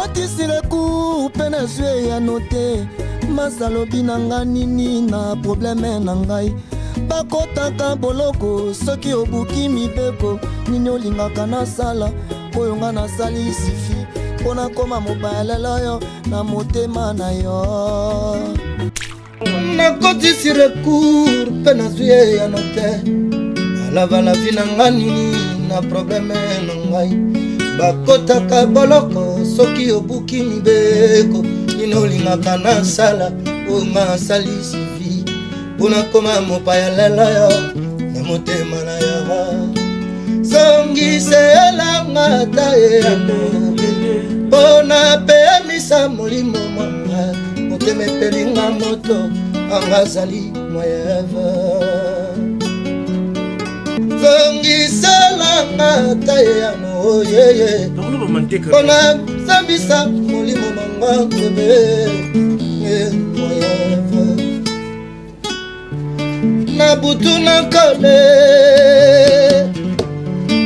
Nakotisi recours mpe nazwi eyano te. Masa alobi na nga nini na probleme na ngai? Bakotaka boloko soki obuki mibeko. Nini olingaka nasala? Oyo nga nasali sifi mpo nakoma mopaya lelo oyo na motema na yo. Nakotisi recours mpe nazwi eyano te. Alavala vi na nga nini na probleme na ngai? Bakotaka boloko soki obuki mibeko. Nini olingaka nasala? Oyo nga nasali sifi mpo nakoma mopaya lelo yo na motema na yo. Zongiselanga ata eyano mpo napemisa molimo mwanga. Motema epelinga moto anga azali moyeve. Zongiselanga ata eyano yeye mpo nasambisa molimo manga bebe moyeve. Na butu nakole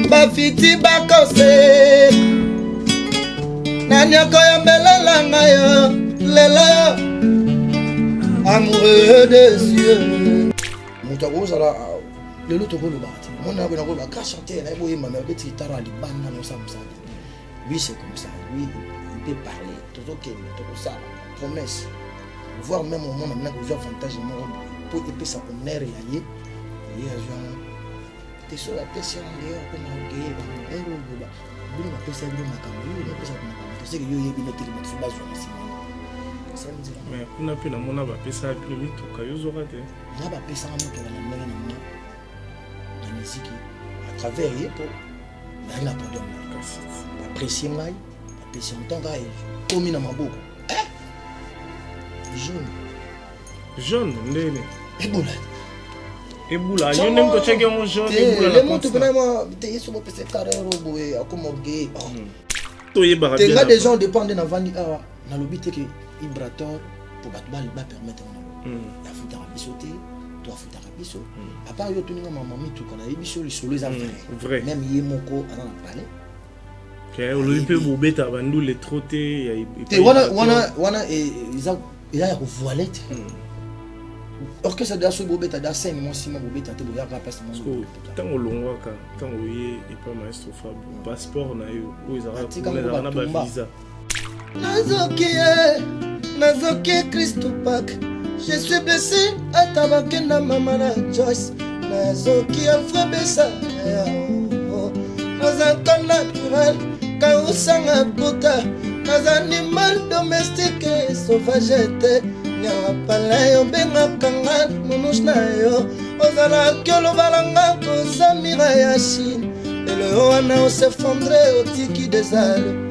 bafiti bakose nani akoyambelela ngai yo lelo amoureux des yeux. Moto akozala lelo tokolobaka te mona yako nakoloba grand chanteur naye boyemba me obeti guitare ya libanda na osala mosala. Lui, c'est comme ça. Lui, il peut parler. Tozokende tokosala promesse, voire même omona mina kozwa avantage moko boye po epesa honneur ya ye. Ye azwa yango te, soki apesi yango nde akoma orgueil. Bango ere oyo bino bapesa bino makambo, yo napesa makambo te, seke yo oyebi noteki bato so bazwa na nsima asali nzela. Mais kuna mpe namona bapesa bino mituka, yo ozwaka te? Nga bapesaka motuka na ndenge na nga na miziki à travers ye, mpo nayaki na podium na kasi baapprécie ngai, bapesi yango ntango kaka ekomi na maboko. Eh! Jaune. Jaune ndeni? Ebola. Ebula yo nde moto otiaki yango jaune, ebula na le moto mpena mwa te ye so bopesa carrière oyo boye akoma orgueil. Toyebaka. Te, nga déjà on dépend nde navandi awa, nalobi te ke Ibrator po bato bapermettre ngo naloba. Afutaka biso te, to afutaka biso. À part yo otuninga mama mituka, nayebi biso lisolo eza vrai. Vrai. Même ye moko aza na palais. Olobi mpe bobetaka bandule trop te ya te. Wana wana wana eza eza ya kovoile te. Orchestre da soki bobeta da scène mwa nsima bobeta te, boyaka place moko. Ntango olongwaka, ntango oye epa maestro Fab, passeport na yo oyo ezalaka Batika kuna ngo ezalaka na batumba. Bavisa. Nazoki ye, nazoki Christo Pak, je suis blessé ata bakenda mama na Joyce. Nazoki Alfred Besa, naza ka naturel kausanga buta, naza animal domestique sauvage te. Nyama palais obengaka nga nunus na yo, ozalaki oloba na nga kozamira ya Chine. Lelo yo wana osefondre, otiki desale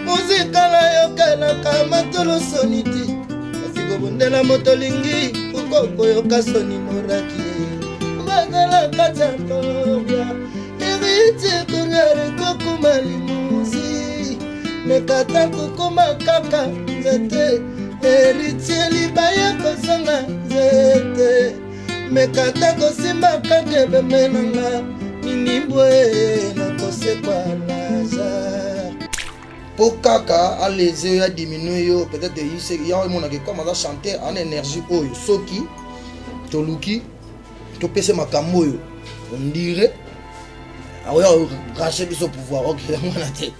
muzika nayokelaka matolo soni ti kasi kobundela moto olingi uko koyoka soni moraki bazala kati ya kobia eriti koriare kokoma limuzi mekata kokoma kaka nzete eritie libaya kozanga nzete mekata kosimba kaka ebembe nanga minibwe nakosekwa Lazare. Mpo kaka aleze yo, adiminue yo peut-être yango emonaka comme aza chanteur ana énergie oyo. Soki toluki topesa makambo oyo, on dirait akoya crache biso pouvoir. Ok, yango wana te.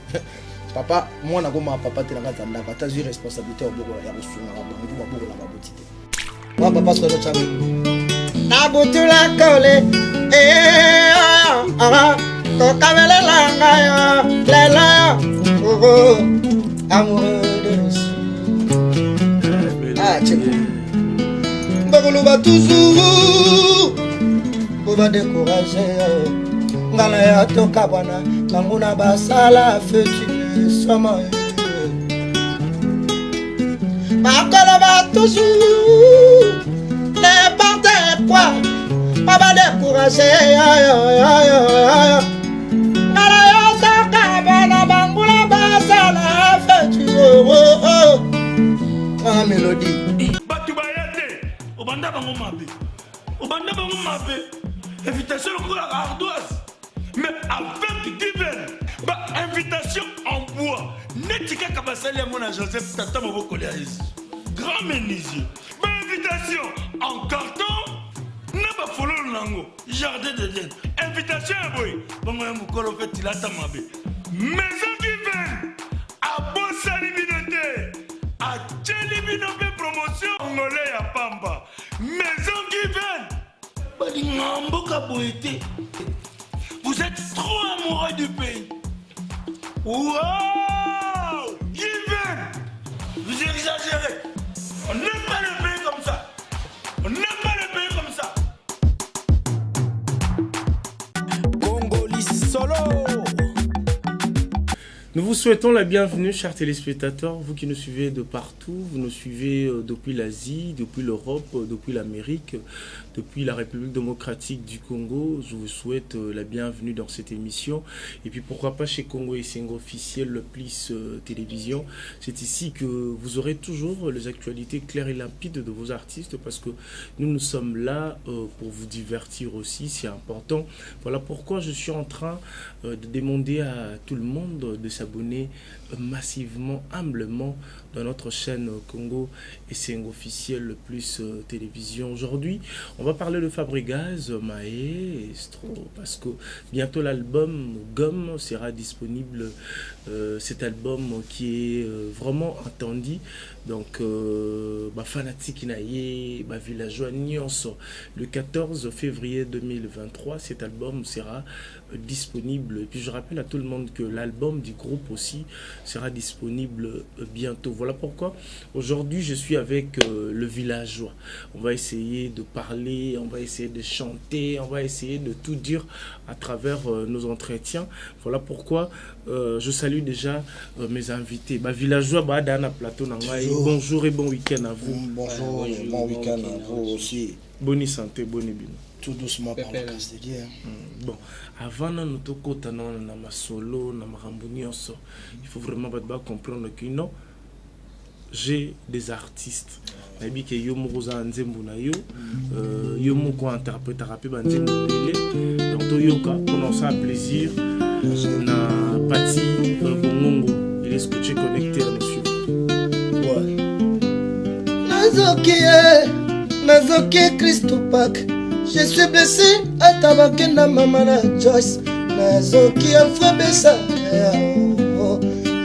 Papa mwana akoma papa te na kati ya ndako, ata azwi responsabilité ya kobokola, ya kosungaka bango mpo babokola baboti te. Wa papa soki azotya Nabutula kole kokabelela ngai lelo yo amoureux de Ah, Tcheko. Bakoloba toujours po badécourage nga na ya tokabwana, bango na basala feti soma. Bakoloba toujours n'importe quoi po badécourage nga na yo tokabwana, bangula basala feti. Ah, mélodie. Bato baya te, obanda bango mabe, obanda bango mabe. Invitation lokola ardoise, mais avec divin ba invitation en bois. Neti. Neti kaka basali yango na Joseph tata mobokoli ya Yesu. Grand menuisier. Ba invitation en carton na ba fololo nango jardin d'Eden. Invitation ya boye bongo ya mokolo mpe tilata mabe. Maison Given abosani bino te. Atieli bino mpe promotion ngole ya pamba. Maison Given balingaka mboka boye te. Vous êtes trop amoureux du pays. Wow! Given! Vous exagérez. On n'aime pas le pays comme ça. On n'aime pas le pays comme ça. Congoli solo. Nous vous souhaitons la bienvenue, chers téléspectateurs, vous qui nous suivez de partout, vous nous suivez depuis l'Asie, depuis l'Europe, depuis l'Amérique, depuis la République démocratique du Congo. Je vous souhaite la bienvenue dans cette émission. Et puis pourquoi pas chez Congo Esengo officiel, le Plus Télévision. C'est ici que vous aurez toujours les actualités claires et limpides de vos artistes parce que nous, nous sommes là pour vous divertir aussi, c'est important. Voilà pourquoi je suis en train de demander à tout le monde de s'abonner massivement, humblement dans notre chaîne Congo Esengo officiel, le Plus Télévision. Aujourd'hui, on va parler de Fabregas, Maestro, parce que bientôt l'album Gomme sera disponible. Cet album qui est vraiment attendu. Donc, fanatique na ye, villageois nyonso. Le 14 février 2023, cet album sera disponible. Et puis je rappelle à tout le monde que l'album du groupe aussi sera disponible bientôt. Voilà pourquoi aujourd'hui je suis avec le villageois. On va essayer de parler, on va essayer de chanter, on va essayer de tout dire à travers nos entretiens. Voilà pourquoi je salue déjà mes invités. Villageois, Dana Plateau, na ngai. Bonjour. Bonjour et bon week-end à vous. Bonjour, Ouais, bonjour, bon bon week-end à week-end à vous vous aussi. Bonne santé, bonne bino. Tout doucement par la Pépé. grâce de Dieu. Bon, avant nanu tokota nano na masolo na makambo nyonso, il faut vraiment bato ba comprendre que non, j'ai des artistes. Nayebi ke yo moko oza na nzembo na yo, yo moko interprétaka mpe banzembo ebele. Donc toyoka mpona osala plaisir na Pati Bongongo. Il est scotché connecté à nous suivre. Ouais. Nazoki ye, nazoki Christo Pak. Je suis blessé ata bakenda mama na Joyce. Nazoki Alfred Bessa.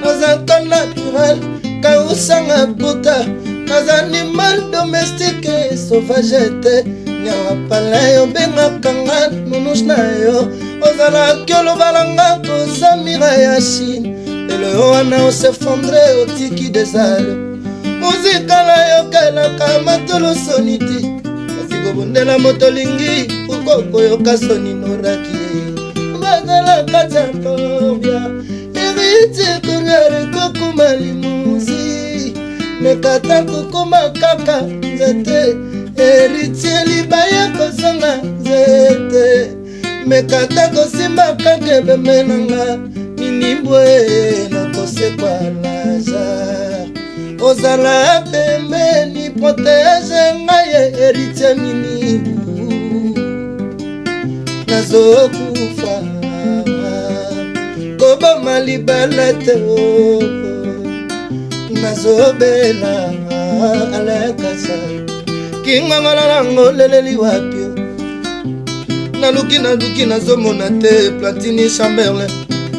Naza ka naturel kausanga buta. Naza animal domestique sauvage te. Nyama pala yo bengaka nga nunus na yo. Ozalaki oloba na nga koza mira ya Chine. Lelo yo wana os'effondre otiki desalo. Muzika nayokelaka matolo soni ti. Kasi kobundela moto olingi pourquoi koyoka soni noraki ye. Bazala kati ya tombia. Héritier koriare kokoma limusi. Mekata kokoma kaka nzete. Héritier libaya kozonga nzete. Mekata kosimba kaka ebembe nanga. Minimbwe nakosekwa Lazare. Ozala pembeni protège ngai héritier minibu. Nazokufa koboma libala te o. Nazobela alakasa kingongola nango leleli wapi o. Naluki naluki nazomona te Platini Chamberlain.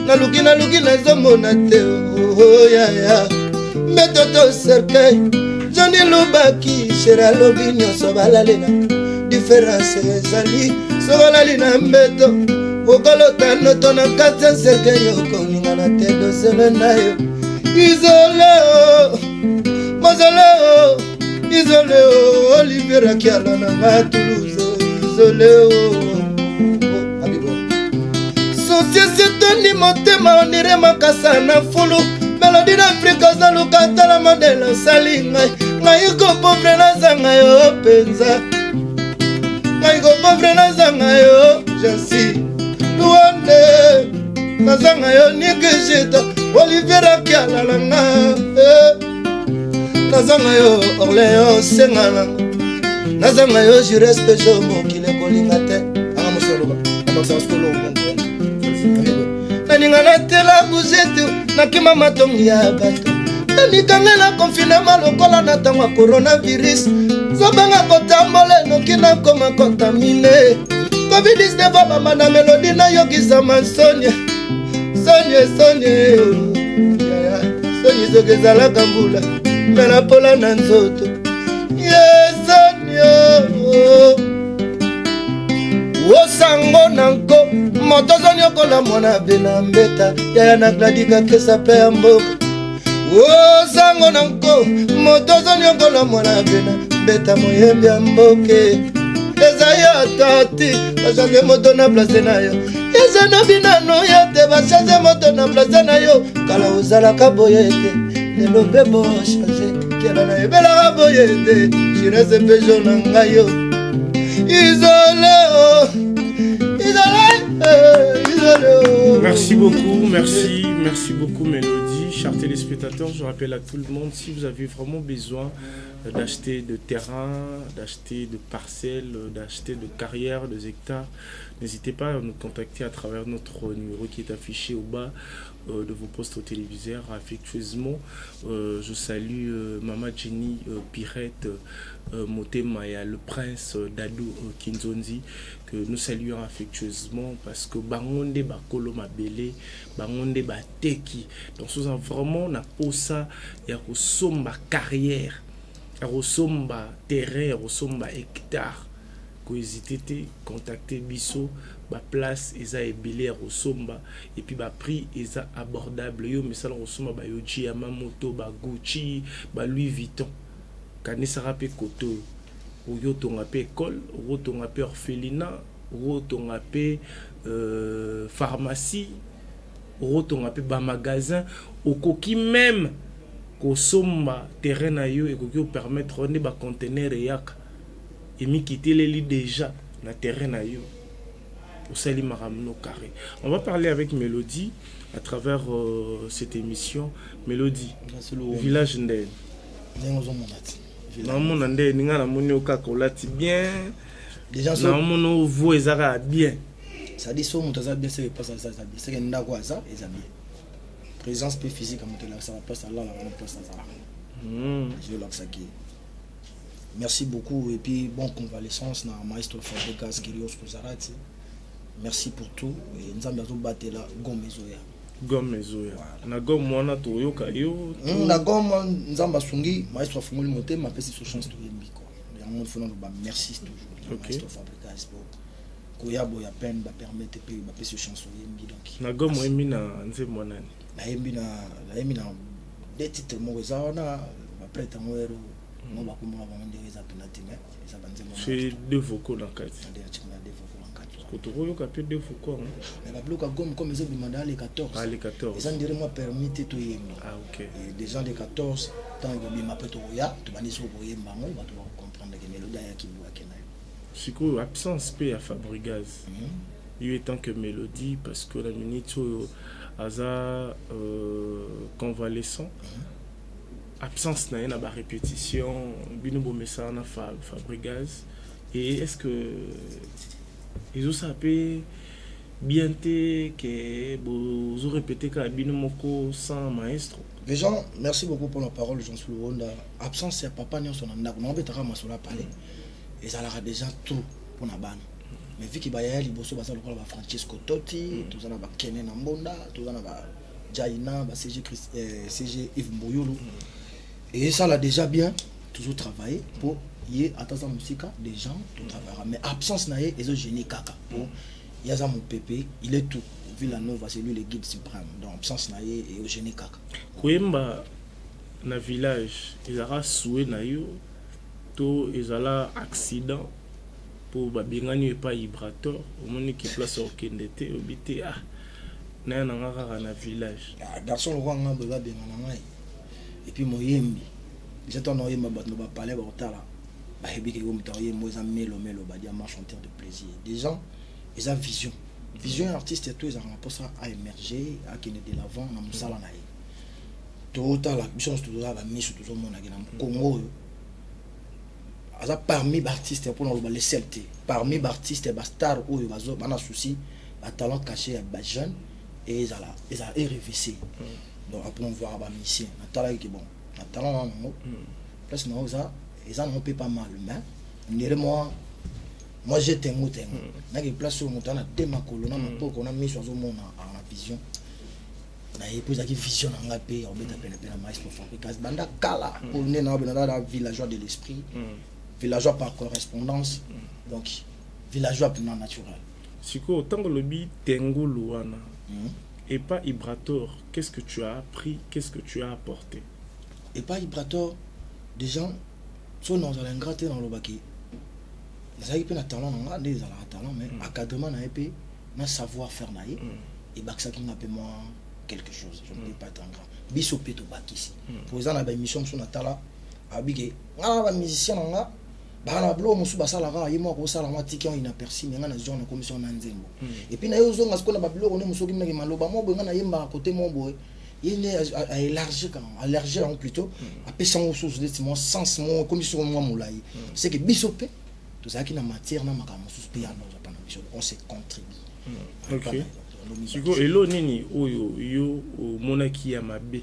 Naluki naluki nazomona te o yaya. Metoto cercueil Johnny Lubaki chéri alobi nyonso balalelaka. Différence ezali soki olali na mbeto okolota noto na kati ya cercueil okoningana te dosele na yo. Isole o mozole o isole o Olivier Akiala na nga Toulouse isole o. Société tondi motema ondire makasa na fulu. Melodi d'Afrike ozoluka tala modele osali ngai. Ngai ko pauvre nazanga yo mpenza. Ngai ko pauvre nazanga yo Jansi Luande. Nazanga yo Nikijita Olivier Akiala na nga. Nazanga yo Orléans senga nango. Nazanga yo Jures Peugeot mokili ekolinga te. Anga mosolo ba. Abakisa solo mongo. Nalinga natela buzetu, nakima matongi ya bato, namikangela confinement lokola na ntango ya coronavirus. Zobanga kotambola enoki nakoma contamine covid-19. Bamama na Melodi, nayokisama sonie sonie sonie yaya soni. Soki ezalaka mbula, me napola na nzoto ye sonio. Osango na nko moto ozoniokola mwana be na mbeta yaya na Gladika kesa mpe ya mboka. Osango na nko moto ozoniokola mwana be na mbeta, moyembi ya mboke eza yo. Tati bachange moto na place na yo, eza na binano yo te. Bachange moto na place na yo. Kala ozalaka boye te, lelo mpe bochange. Kela nayebelaka boye te, jirese mpe jo na ngai yo. Isolé, oh. Isolé, eh, isolé, oh. Merci beaucoup, merci, merci beaucoup Mélodie. Chers téléspectateurs, je rappelle à tout le monde, si vous avez vraiment besoin d'acheter de terrain, d'acheter de parcelles, d'acheter de carrières, de hectares, n'hésitez pas à nous contacter à travers notre numéro qui est affiché au bas de vos postes téléviseurs. Affectueusement, je salue Mama Jenny Pirette Motemaya, le prince Dadou Kinzonzi, que nous saluons affectueusement parce que bango nde bakolo mabele, bango nde bateki. Donc, nous avons vraiment na posa ya kosomba carrière, ya kosomba terrain, ya kosomba hectare. Kohésiter te, contacter biso. Baplace eza ebele ya kosomba et puis baprix eza abordable. Yo misala kosomba baYohji Yamamoto, baGucci, baLouis Vuitton, kanisaka mpe kote oyo okoki otonga mpe école, okotonga mpe orphelinat, okotonga mpe pharmacie, okotonga mpe bamagasin, okoki même kosomba terrain na yo. Ekoki opermettre nde baconteneur eyaka emikiteleli déjà na terrain na yo, osali makambo no carré. On va parler avec Mélodie à travers cette émission. Mélodie, village ndeni? Ndenge ozomona ti. Naomona ndeni, nga namoni yo kaka olati bien. Déjà Naomona ovo eza kaka bien. C'est-à-dire so moto aza bien, seke place aza eza bien, seke ndako aza eza bien. Présence mpe physique ya moto elakisaka place alalaka na place azalaka. Ezolakisaki. Merci beaucoup et puis bon convalescence na maestro Fabregas Kirios Kozarati. Merci pour tout et Nzambe azobatela. Gome ezoya. Gome ezoya. Na gome wana toyoka yo. Na gome, Nzambe asungi, maestro afungoli motema, apesi so chance, toyembi quoi. Yango fona loba merci toujours na maestro Fabregas po koya boya peine bapermettre mpe bapesi yo chance, oyembi donc. Na gome oyembi na nzembo nani? Nayembi na deux titres. Moko eza wana baprêtre yango ero mo bakombola bango ndenge eza mpena te, mais eza banzembo. C'est deux vocaux na kati? Na deux vocaux na kati. Tokoyoka mpe deux vocaux yango. Mais babiloko ya gome comme ezobima dans les 14. Ah, les 14. Eza ndire mwa permis te toyemba. Ah, ok. Et déjà les 14, ntango ekobima mpe tokoya, tobandi soki koyemba yango, bato bakocomprendre ke Mélodie ayaki boyake na yo. Sikoyo absence mpe ya Fabrigaz, yo étant que Mélodie, parce que na minute oyo aza convalescent, absence na ye na barépétition, bino bomesana na Fabrigaz, et est ce que ezosala mpe bien te ke bozorépéter kaka bino moko sans maestro? Déjà, merci beaucoup pour la parole, Jean Luonda. Absence ya papa nyonso na ndako, naobetaka masolo apale, ezalaka déjà trop mpona bana. Mais vu que bayaya liboso baza lokola baFrancesco Totti, toza na bakene na Mbonda, toza na bajaina ba CG, CG Yves Mboyulu, esala déjà bien. Toujours travailler mpo ye ata aza mosika, déjà totravaillera, mais absence na ye ezogêner kaka po ye aza mopepe, il est tout Villanova, c'est lui le guide suprême. Donc absence na ye ezogêner kaka. Koyemba na village ezalaka souhait na yo to ezala accident mpo babengani yo epai Ibrator, omoni ke place okende te, obi te, ah, naya na nga kaka na village? Ah, garçon lokwa nga boye, babenga na ngai et puis moyembi déjà, ntango naoyemba, bato na bapalais bakotala, bayebi ke yo moto aoyemba eza Melo Melo Badiama, chanteur de plaisir. Déjà eza vision, vision ya artiste to ezalaka na mposa aémerger, akende de l'avant na mosala na ye. Totala biso nyonso, tozala bamiso, tozomonake na Kongo oyo aza parmi baartiste, mpona koloba le seul te, parmi baartiste bastar oyo bana souci batalent caché ya bajeune. Ezala ezala RVC. Donc apromouvoir bamusicien, natalaki ke bon, na talent na nango, place nango eza nango mpe pas mal, mais ndere moi j'ai tengo tengo naki place oyo moto ana te makolo na maboko na miso azomona na vision na ye, mpo ezalaki vision na ngai mpe ya kobeta penepene na maestro Fabrigas banda kala, mpo nde na bena na villageois de l'esprit, villageois par correspondance, donc villageois mpena naturel. Sikoyo, ntango olobi tengulu wana epa Ibrator, qu'est-ce que tu as appris? Qu'est-ce que tu as apporté? Epa Ibrator, déjà so nazala ingrat te, nalobaki nazalaki mpe na talent na nga nde ezalaka talent, mais encadrement na ye mpe na savoir faire na ye ebakisaki nga mpe mwa quelque chose. Je ne peux pas être ingrat, biso mpe tobakisi po eza na baémission mosusu natala, abike nga na bamusicien na nga baka na biloko mosusu basalaka, ye moko akosala mwa tiki yango inaperçu, mais nga nazwa na commission na nzembo et puis na ye ozonga sikoyo na babiloko nde mosusu okimaki maloba mo boye, nga nayembaka kote mo boye, ye nde aélargir aélargir yango plutôt, apesi yango mosusu neti mwa sens mo ekomi soko mwa molai. C'est que biso mpe tozalaki na matière na makambo mosusu mpe yana ozwa mpa na biso, on se contribue. Ok, sikoyo elo nini oyo yo omonaki ya mabe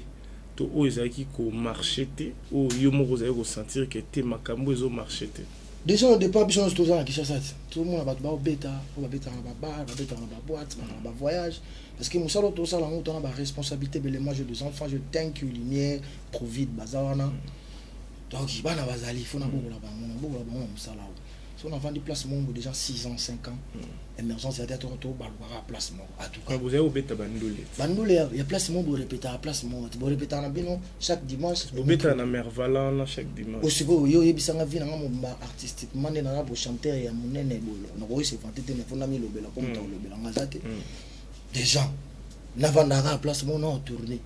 to oyo ezalaki komarcher te, oyo yo moko ozalaki kosentir ke te, makambo ezomarcher te? Déjà au départ, biso nyonso toza na Kinshasa te, tozomona bato baobeta oyo babetaka na babar, babetaka na baboîte, bakaka na bavoyage, parce que mosala oyo tosala yango, tona baresponsabilité ebele. Moi, j'ai des enfants, je thank you lumière provide baza wana, donc bana bazali, faut nabokola bango, nabokola bango na mosala oyo. So navandi place moko déjà 6 ans, 5 ans, émergence ya te, to balukaka place moko en tout cas. Bozali kobeta bandule? Bandule ya place moko, borepetaka place moko te, borepetaka na bino chaque dimanche. Bobetaka na Mervala wana chaque dimanche. Osikoyo yo oyebisanga vi nanga mobimba artistiquement nde naza bochanteur ya monene boye, nakoki se vanter te, mais faut namilobela po moto akolobela aza te. Déjà navandaka place moko na tourner.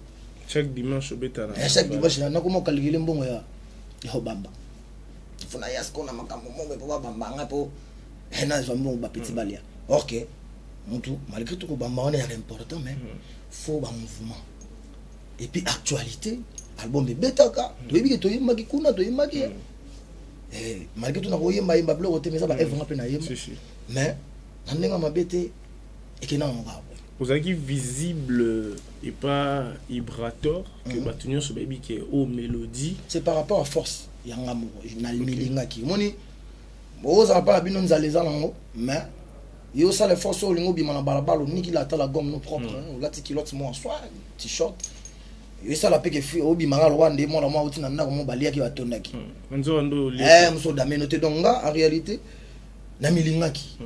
Chaque dimanche obetaka? Na chaque dimanche nakoma okalikele mbongo ya kobamba, faut naya sikoyo na makambo moko mpo babambanga mpo nazwa mbongo bapeti balia. Or que mutu malgré tout kobamba wana yaka important, mais faut bamouvement et puis actualité, album ebetaka, toyebi ke toyembaki kuna, toyembaki malgré tout nakoyembayemba biloko te, mais eza baœuvre nga mpe nayemba, mais na ndenge mabe te, ekenda nango kaka. Ozalaki visible epa Ibrator ke bato nyonso bayebi ke o mélodie? C'est par rapport à force yanga moko nalingaki. Omoni, ozala mpa na bino, nzala eza nango, mais yo osala force oyo olingi obima na balabala, oniki ata la gomme no propre, olati culotte mwa soie, t-shirt, yo esala mpe ke obimaka lokwa nde mwana mwa auti na ndako mo baliaki batondaki. Nzoka nde moso odameno te. Donc nga en réalité namilingaki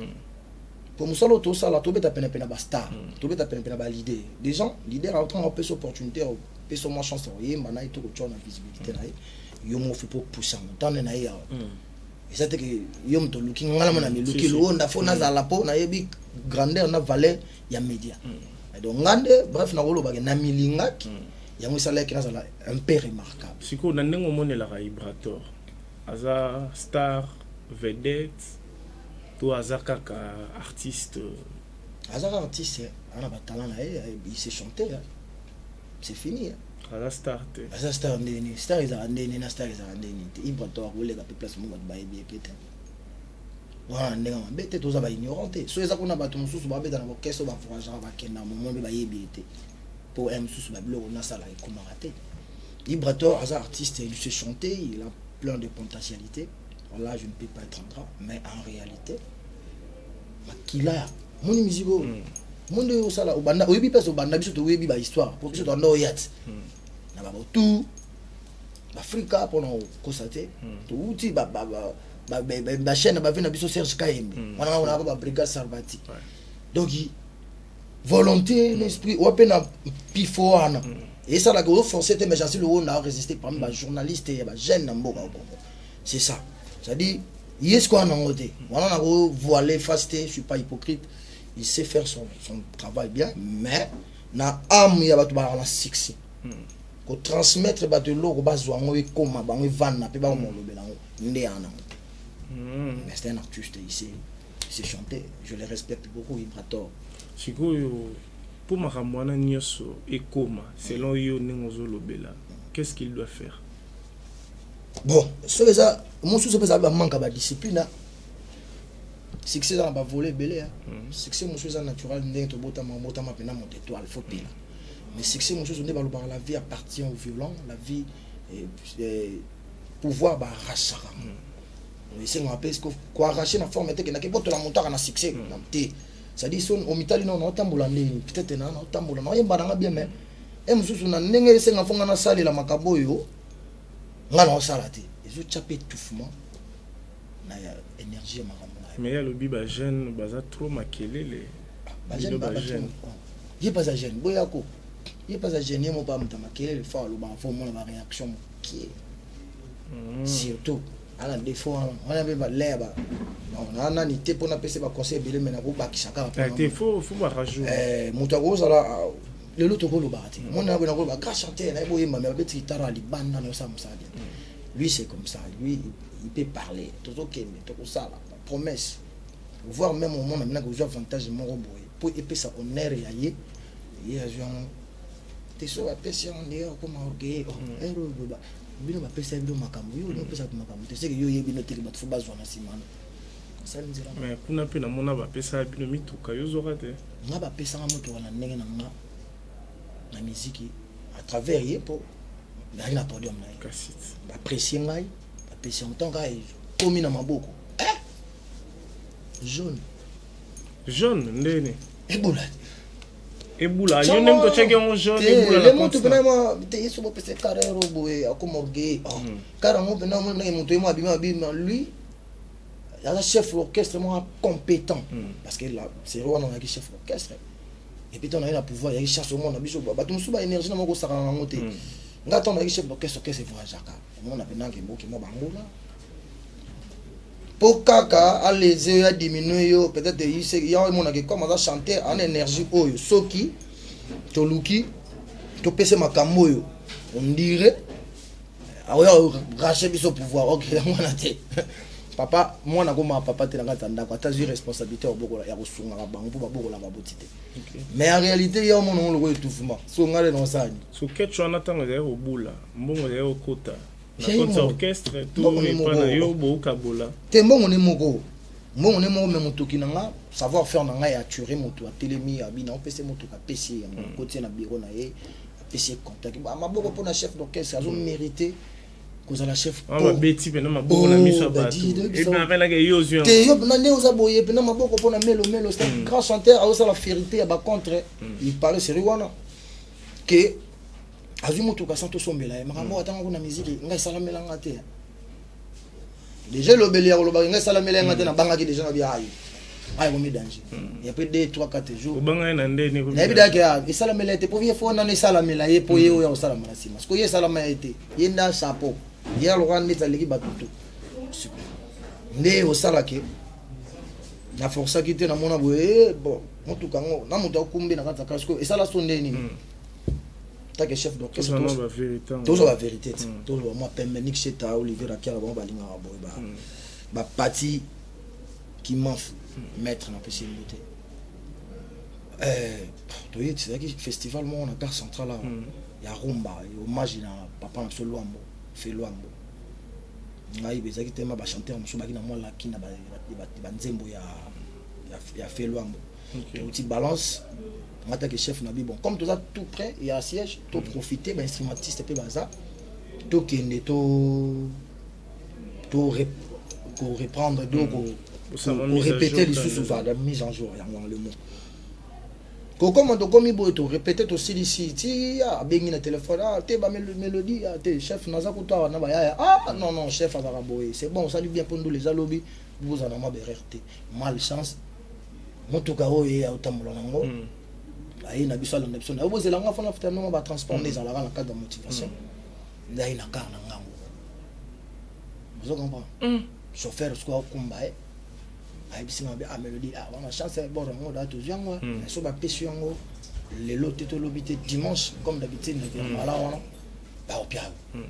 po mosala oyo tosala, tobeta penepene bastar, tobeta penepene baleader. Des gens leader aotanga opesa opportunité, opesa mwa chance oyemba na ye to kotia na visibilité na ye, yo moko faut po pousse yango ntande na ye awa. Eza te ke yo moto oluki nga na mona miluki loonda, faut nazala mpo nayebi grandeur na valeur ya média. Donc nga nde, bref, nakolobake namilingaki yango, esalaki nazala un peu remarquable. Sikoyo, na ndenge omonelaka Ibrator, aza star vedette to aza kaka artiste? Aza kaka artiste, ana batalent na ye, il sait chanter, c'est fini. Aza star te? Aza star ndeni? Star ezalaka ndeni na star ezalaka ndeni te. Ibrator akoleka mpe place moko, bato bayebi ye mpe te wana ndenge mabe te, toza baignorant te. So eza kuna bato mosusu babeta na baorchestre, bavoyageaka, bakenda momo mpe bayebi ye te, mpo un mosusu babiloko nasala ekomaka te. Ibrator aza artiste, il sait chanter, il a plein de potentialité. Voilà, je ne peux pas être ingrat, mais en réalité makila moni musique oyo mo nde osala obanda, oyebi mpese obanda, biso toyebi bahistoire po biso toanda oya ti na babotu baafrika mpona kokosa te, touti bachaîne bavi na biso Serge Kayembe wana wana babrigade Sarbati. Donc volonté, l'esprit oyo mpe na mpifo wana esalaka ozoforce te, mais Jansi Lowonda arésister parmi bajournaliste ya bajeune na mboka au Congo. C'est ça, c'est-à-dire ye sikoyo wana nango te wana nako voiler face te, je suis pas hypocrite, il sait faire son travail bien, mais na âme ya bato balaka na succès, kotransmettre bato eloko bazwa yango, ekóma bango, evanda mpe bakoma kolobela yango nde ya nango te. Mais c'est un artiste, il sait chanter, je le respecte beaucoup, Ibrator. Sikoyo, mpo makambo wana nyonso ekóma selon yo ndenge ozolobela, qu'est-ce qu'il doit faire? Bon, soki eza mosusu mpe ezali bamanque ya badiscipline. Succès eza na bavole ebele. Succès mosusu eza naturel, ndenge tobotama, obotama mpena moto étoile, faut pela. Mais succès mosusu nde balobaka: la vie appartient au violent, la vie pouvoir baarrachaka yango. Esengaka mpe koarrache na forme te, kendaki botola moto aka na succès te. C'est-à-dire so omitali nao, naotambola ndeni, peut-être na naotambola, naoyemba nanga bien, mais e mosusu na ndenge esenga fo nga nasalela makambo oyo nga naosala te, ezotya mpe étouffement na ya énergie ya makambo na yo. Mais ye alobi bajeune baza trop makelele. Bajeune Bino bajeune. Ye mpe aza jeune, boyako, ye mpe aza jeune, ye moko amuta makelele. Fo alobaka, fo omona baréaction mokie. Surtout ana défaut wana, wana mpe balere ba na nani te mpo napesa baconseil ebele, me nakobakisa kaka Ah, te, faut barajout. Moto akozala lelo tokolobaka te, mona boye nakoloba grand chanteur nayebi oyemba, me babeti guitare ya libanda, na osala mosala bien. Lui, c'est comme ça, lui, il peut parler. Tozokende, tokosala promesse, voire même omona mina kozwa avantage moko boye mpo epesa honneur ya ye. Ye azwi yango te, so apesi yango ndenge akoma orgueil. Ere oyo boye bino bapesa bino makambo, yo olingi opesa bato makambo te, seke yo oyebi no teke bato fo bazwa na nsima no asali nzela. Mais kuna mpe namona bapesa bino mituka, yo ozwaka te? Nga bapesanga motuka na ndenge na nga na miziki à travers ye, mpo nazalaki na podium na ye. Kasi baapprécie ngai, bapesi yango ntango kaka ekomi na maboko, jaune. Jaune ndeni? Ebola. Ebula, yo nde moto otiaki yango jaune, ebula le na motu compte. mpena mwa te, ye so bopesa carrère boye, akoma orgueil. Kare yango mpena omona ndenge moto ye mwa abima, abima. Lui aza chef orchestre moko compétent, parce que la série wana azalaki chef orchestre. Et puis ntango naye na pouvoir, yaki chance omona biso bato mosusu baénergie na moko osakana nango te. Nga ntango nayaki chef d'orchestre, orchestre voyageaka, omona mpenza keboki mwa bangola mpo kaka aleze yo, adiminue yo. Peut-être ya emonaki comme aza chanteur, ana énergie oyo soki toluki topesa makambo oyo, on dirait aoya rache biso pouvoir. Ok, yango wana te, papa mwana akoma papa te na kati ya ndako, ata azwi responsabilité ya kosungaka bango mpo babokola baboti te. Mais en réalité, ya omona ngo lokola étouffement, so ngai nde naosala nini? So ketch wana, ntango ezali kobula, mbongo ezali kokota na Ye compte ya moko. orchestre to Mbongo ne epa moko. na yo boukabola? Te, mbongo ne moko, mbongo ne moko. Me motoki na nga, savoir faire na ngai ature moto atelemi, abi na opesa motoka, apesi ye yango, akoti ye na bureau na ye, apesi ye contact. Maboko mpona chef d'orchestre azomérite kozala chef. Wana babeti mpena maboko na miso ya Oh, bato. Epenaka yo ozwi yango. Te, yo mpena nde oza boye, mpena maboko mpona Melo Melo, c'est un grand chanteur, azosala fierté ya bacontre. Il paraît série wana ke azwi motuka sans tosombela ye makambo. Atanga kuna miziki, ngai esalamelanga te. Déjà elobeli ya kolobaka ngai esalamela nga te, nabangaki déjà, nabi ayi ayi komi danger. Et après 2 3 4 jours, Obanga ye na ndeni? Nayebi dake esalamela ye te, po ye fo nano esalamela ye, po ye oyo akosalama na nsima. Sikoyo ye esalama ye te, ye nda chapeau, ye aloka ndeti aleki bato to nde osalake. Naforsaki te, namona boye, bon, motuka yango na moto akumbi na kati ya kasi esala so nde nini take chef d'orchestre. Tozala bavérité. Tozwa bavérité te, tozwa mwa pembe. Nik Sheta, Olivier Rakiala, bango balingaka boye bapati kimanfu maître napesi ye te. Toye, ezalaki festival moko na gare centrale awa ya rumba, hommage na papa na biso Lwambo fe Lwambo. Ngai ezalaki tema bachanteur mosusu baki na mwa laki na banzembo ya fe Lwambo. Touti balance, nga taki chef na bi, bon, comme toza tout près ya siège, toprofite, bainstrumentiste mpe baza, tokende to koreprendre do korépéter lisusu la mise en jour yango, le mot kokoma. Tokomi boye, torépéte, tosilisi ti abengi na telefone: ah te, bamélodie, ah te, chef, naza kutu awa na bayaya. Ah non non, chef azalaka boye, c'est bon, osali bien, mpo ndula eza lobi, bozala na mwa berere te. Malchance, motuka oyo ye aotambola nango, aye na biso, alanda biso na bozela nga fana futa nongo batransport nde ezalaka na cadre ya motivation, nde aye na car na ngango. Ozo comprendre? Chauffeur sikoyo akumba ye, ayebisi nga be: ah Mélodie, ah wana chance ya bord yango da tozwi yango, so bapesi yango lelo te, tolobi te dimanche comme d'habitude na mala wana baopia yo,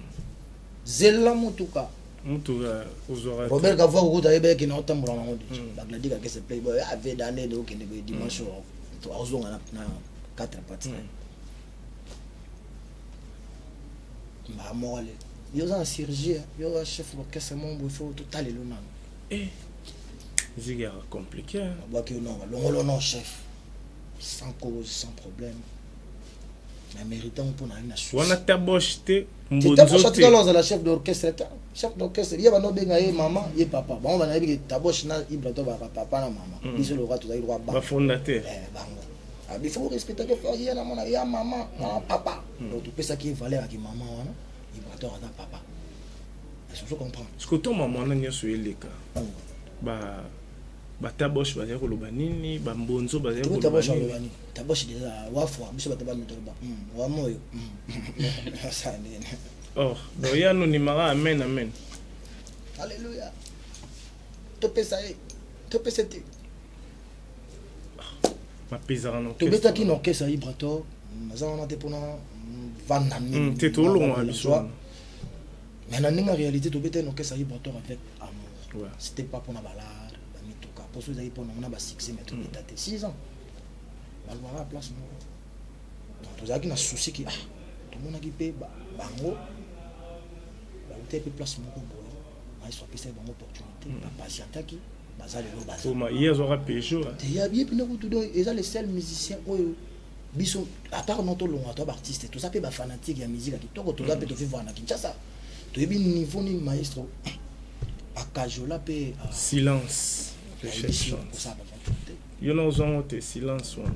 zela motuka. Motuka ozwaka? Robert Kavua kokuta ayebaki na otambola nango déjà. Bagladi kakese playboy ave dane de okende boye dimanche, azonga na 4 parties mbaa moko. Ale yo oza na chirurgie, yo oza chef d'orchestre moko boye, fo totalelo nano. Musique yaka compliqué, hein. Babwaki yo, non, balongolo, non, chef, sans cause, sans problème, mais méritant mpo na ye na souci. Wana Taboche te, Mbonzo te. Atikala ozala chef d'orchestre te. Chef d'orchestre, ye bando obenga ye mama, ye papa. Bango banayebi ke Taboche na Ibrato baka papa na mama. Biso loka tozali roi ba bafondateur. Bango il faut respecter ke fort ye na mona ya mama na papa. Donc topesaki ye valeur yaki mama wana, Ibrato aza papa. Est-ce que comprendre? Parce que to mama wana nyonso eleka, ba bataboche bazali koloba nini? Bambonzo bazali koloba Taboche nini? Aloba nini? Taboche déjà wafwa, biso bato bamito loba wamoyo asala ndenge. Oh, donc ye anonimaka, amen, amen. Alléluia, topesa ye, topesa te. Bapezaka na orchestre. Tobetaki na orchestre ya Ibrator, naza wana te mpona vanda. Te, tolongwa biso wana. Mais na ndenge ya réalité, tobetaki na orchestre ya Ibrator avec amour. C'était pas mpona balare, bamituka, mposo ezalaki mpona ngo na basuccès, mais tobeta te 6 ans, balobaka na place moko. Donc tozalaki na souci ki, ah, tomonaki mpe bango bautaki mpe place moko boye, maestro apesaki bango opportunité, bapatientaki, baza lelo baza. Oma ye azwaka Peugeot, hein. Te, ya ye mpena kutu. Donc eza le seul musicien oyo biso, à part no tolongwa, to baartiste, toza mpe bafanatique ya musique ya kitoko, toza mpe tovivre na Kinshasa, toyebi niveau nini maestro akajola mpe. Silence, le chef Ayebisi chante. kosala baventure te. Yo na ozwango te, silence wana.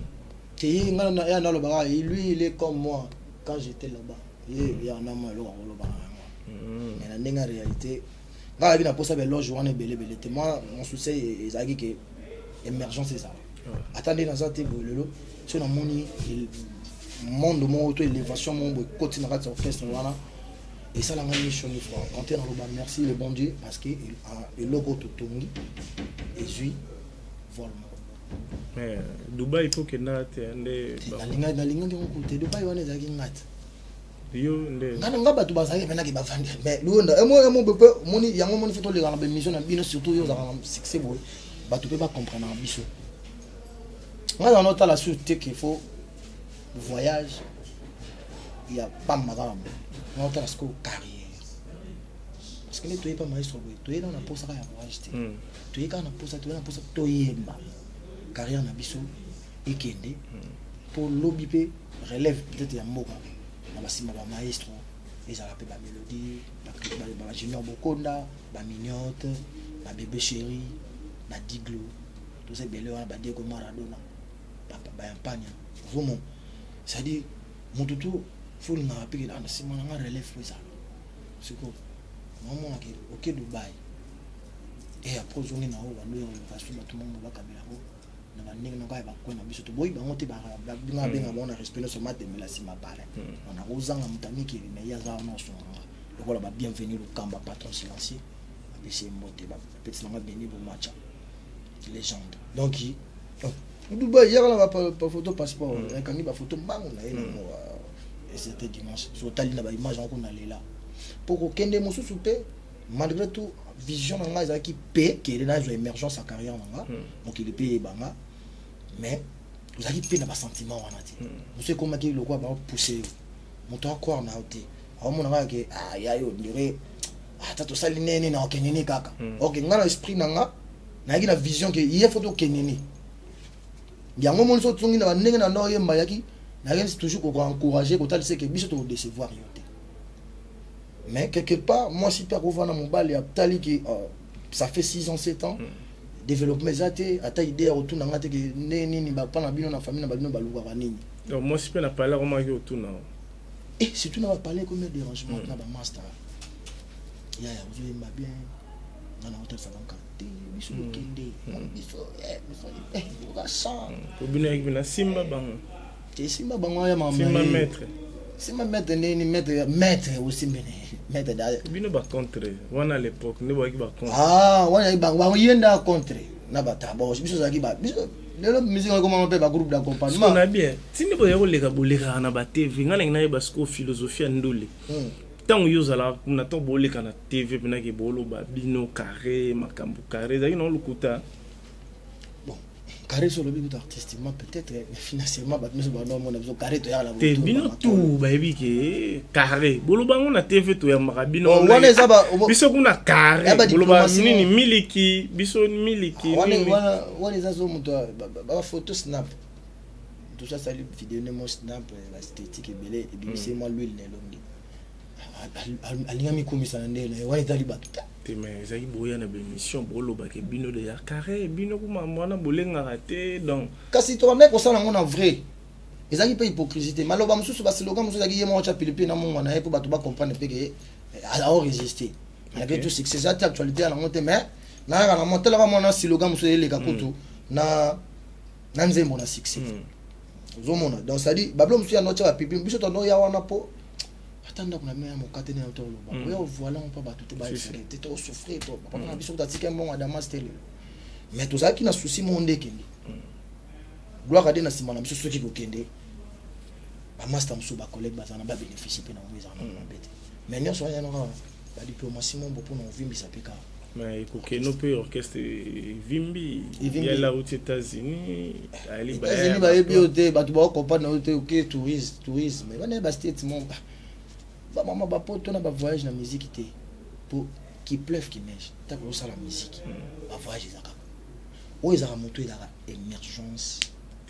Te, ye nga na ya nalobaka, lui, il est comme moi quand j'étais là-bas. Ye ya na mwa eloko akolobaka yango, mais na ndenge ya réalité, nga nayebi na posa baéloge wana ebelebele te. Moi, mon souci ezalaki ke émergence ezala. Ata nde naza te boye lelo, so namoni monde moko to élévation moko boye ekoti na kati ya orchestre wana, esalanga ni chaud ni froid. Quand naloba merci le bon Dieu, parce que eloko oyo totongi ezwi vol moko. Mais Dubai, il faut kenda te nde. Nalingaki yango te. Dubai wana ezalaki nga te. Yo nde. Nga na nga, bato bazalaki mpenaki bavandi, mais luonda emo mpe omoni yango, omoni fo toleka na baémission na bino, surtout yo ozalaka na succès boye, bato mpe bacomprendaka biso. Nga na notala sur te ke faut voyage ya pamba kaka boye. Nga otala sikoyo carrière, parce que nde toye pa maestro boye, toye nano na posa kaka ya voyage te. Toye kaka na posa, toye na posa toyemba, carrière na biso ekende, mpo lobi mpe relève peut-être ya mboka na basima bamaestro ezala mpe bamélodie, bajunior Bokonda, bamignote, babébé chéri, badiglo, toza ebele wana, badiego Maradona, bayampania. Ozomona, c'est-à-dire motu tu fo olingaka mpe na nsima nanga relève po ezala. Sikoyo naomonaki oke Dubai e après ozongi na oyo bando ya basu, bato mongo bakabelako na bandenge noko ya bakwe na biso. Toboyi bango te, binga abenga bango na respect nyonso, matemela nsima pale ona kozanga moto amikeli, mais ye aza wana osunganga lokola babienvenu Lukamba, patron silencieux, apesi ye mbote, bapeti nanga Beni Bomacha, légende. Donc Dubai yaka na bafoto, passeport ekangi bafoto mbango na ye nango. Et c'était dimanche, so otali na baimage yango kuna lela mpo kokende mosusu mpe. Malgré tout, vision na ngai ezalaki mpe kele nazwa émergence ya carrière na nga, mokili mpe eyebanga, mais ozalaki mpe na basentiment wana te. Mosu ekomaki lokola bapousse yo, moto acroire na yo te, aomona kaka ke ya yo ndire ata tosali nene na okende ne kaka. Ok, nga na esprit na nga nayaki na vision ke ye fo tokende ne yango. Moni so tongi na bandenge na ndo oyemba, yaki nayaki toujours koencourage, kotalisa ke biso tokodecevoir yo te. Mais quelque part mwasi mpe akovanda, mobali atali ke ça fait 6 ans, 7 ans, développement eza te, ata idée ya kotuna nga te ke nde nini bapa na bino na famille na babino balukaka nini. Donc mwasi mpe na palais akomaki otuna? Et surtout na bapalais ekomi dérangement na bamaster yaya, ozoyemba bien, nga na otalisa banka te, biso tokende biso yoka chan. Po bino yaki mpena simba bango. Te, simba bango ya mama. Simba maître. Simba maître ndeni? Maître, maître osimbene maître da. Bino bacontre wana à l'époque nde boyaki bacontre. Ah, wana bango ye nde contre na batabo, biso ozalaki ba biso. Lelo musique ekomama mpe bagroupe d'accompagnement. Na bien tindi boya koleka, bolekaka na batv. Ngai nangi nayeba sikoyo philosophie ya ndule. Ntango yo ozalaka kuna, ntango boleka na TV mpenake, boloba bino carré, makambo carré ezalaki nango lokuta. Bon. Carré so olobi kutu artistiquement peut-être, mais financièrement bato nyonso banda omona biso carré, toyaka na te. botour, Bino bamakolo. Tu bayebi ke carré, boloba yango na TV, toyambaka bino. Bon, wana eza Biso kuna carré. Ya ba Boloba diplomatie nini, miliki biso miliki. Wana Nini? Wana eza so moto bafoto snap, tout ça, sali video nde mo snap, baesthétique ebele ebimisi mwa l'huile na elongi, alinga mikumisa na nde na ye wana, ezali bato te. Te, mais ezalaki boya na baémission, bolobaka bino deja carré, bino kuma mwana bolengaka te, donc. Kasi tobandaki kosala yango na vrai, ezalaki mpe hypocrisie te. Maloba mosusu, baslogan mosusu ezalaki ye moko tya pilipili na mongwa na ye mpo bato bacomprendre mpe ke aorésister malgré tout. Succès eza te, actualité ya nango te, mais nayaka na mo telaka mwana slogan mosusu eleka kutu na nzembo na succès. Ozomona, donc c'est-à-dire babilo mosusu ya notya bapipi biso tondo ya wana mpo ata ndako na mea mokate nde toloba oya ovoila mpo bato te baesere te, tosouffrir to papa na biso kuta atika mbongo adamas te lelo, mais tozalaki na souci moko nde ekende gloire ade na nsima na biso. Soki kokende bamaster mosusu, bacollègue baza na babénéficie mpe nango, ezala na mabe te, mais nyonso wana yana kaka badiplomatie mombo mpona ovimbisa mpe kaka. Mais ekokende mpe orchestre evimbi. Evimbi. Yala auti États-Unis, ayali. États-Unis bayebi yo te, bato baocomprendre yo te, oke tourisme, tourisme wana bastate mo bamama bapoto na bavoyage na musique te, po qu'il pleuve, qu'il neige, ntango ozosala musique, bavoyage eza kaka oyo ezalaka moto, ezalaka émergence.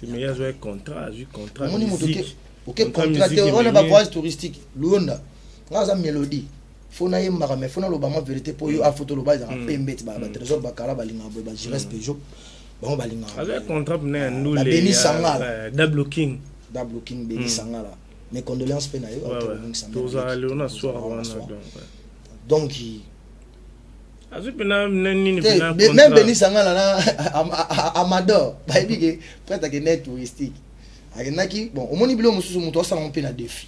Mais ye azwaki contrat, azwi contrat. Omoni moto Musique. Oke Contrat contrat te. musique Wana ememi. Bavoyage touristique luonda nga aza mélodie, fo nayembaka, mais fo naloba mwa vérité mpo yo afo toloba ezalaka pembe ti batrésor bakala balingaka boye, bagires Peugeot bango balingaka. Azwaki contrat mpena ya ndule. Babeni Sangala. Double King. Double King Beni Sangala, mes condoléances mpe na yo. Tozala lelo na soir wana, donc ouais. Donc Azwi mpena na nini? Te, Mpena même contrat. Beni Sangala na Amador bayebi ke prêtre akende touristique, akendaki. Bon, omoni biloko mosusu moto asalanga mpe na défi.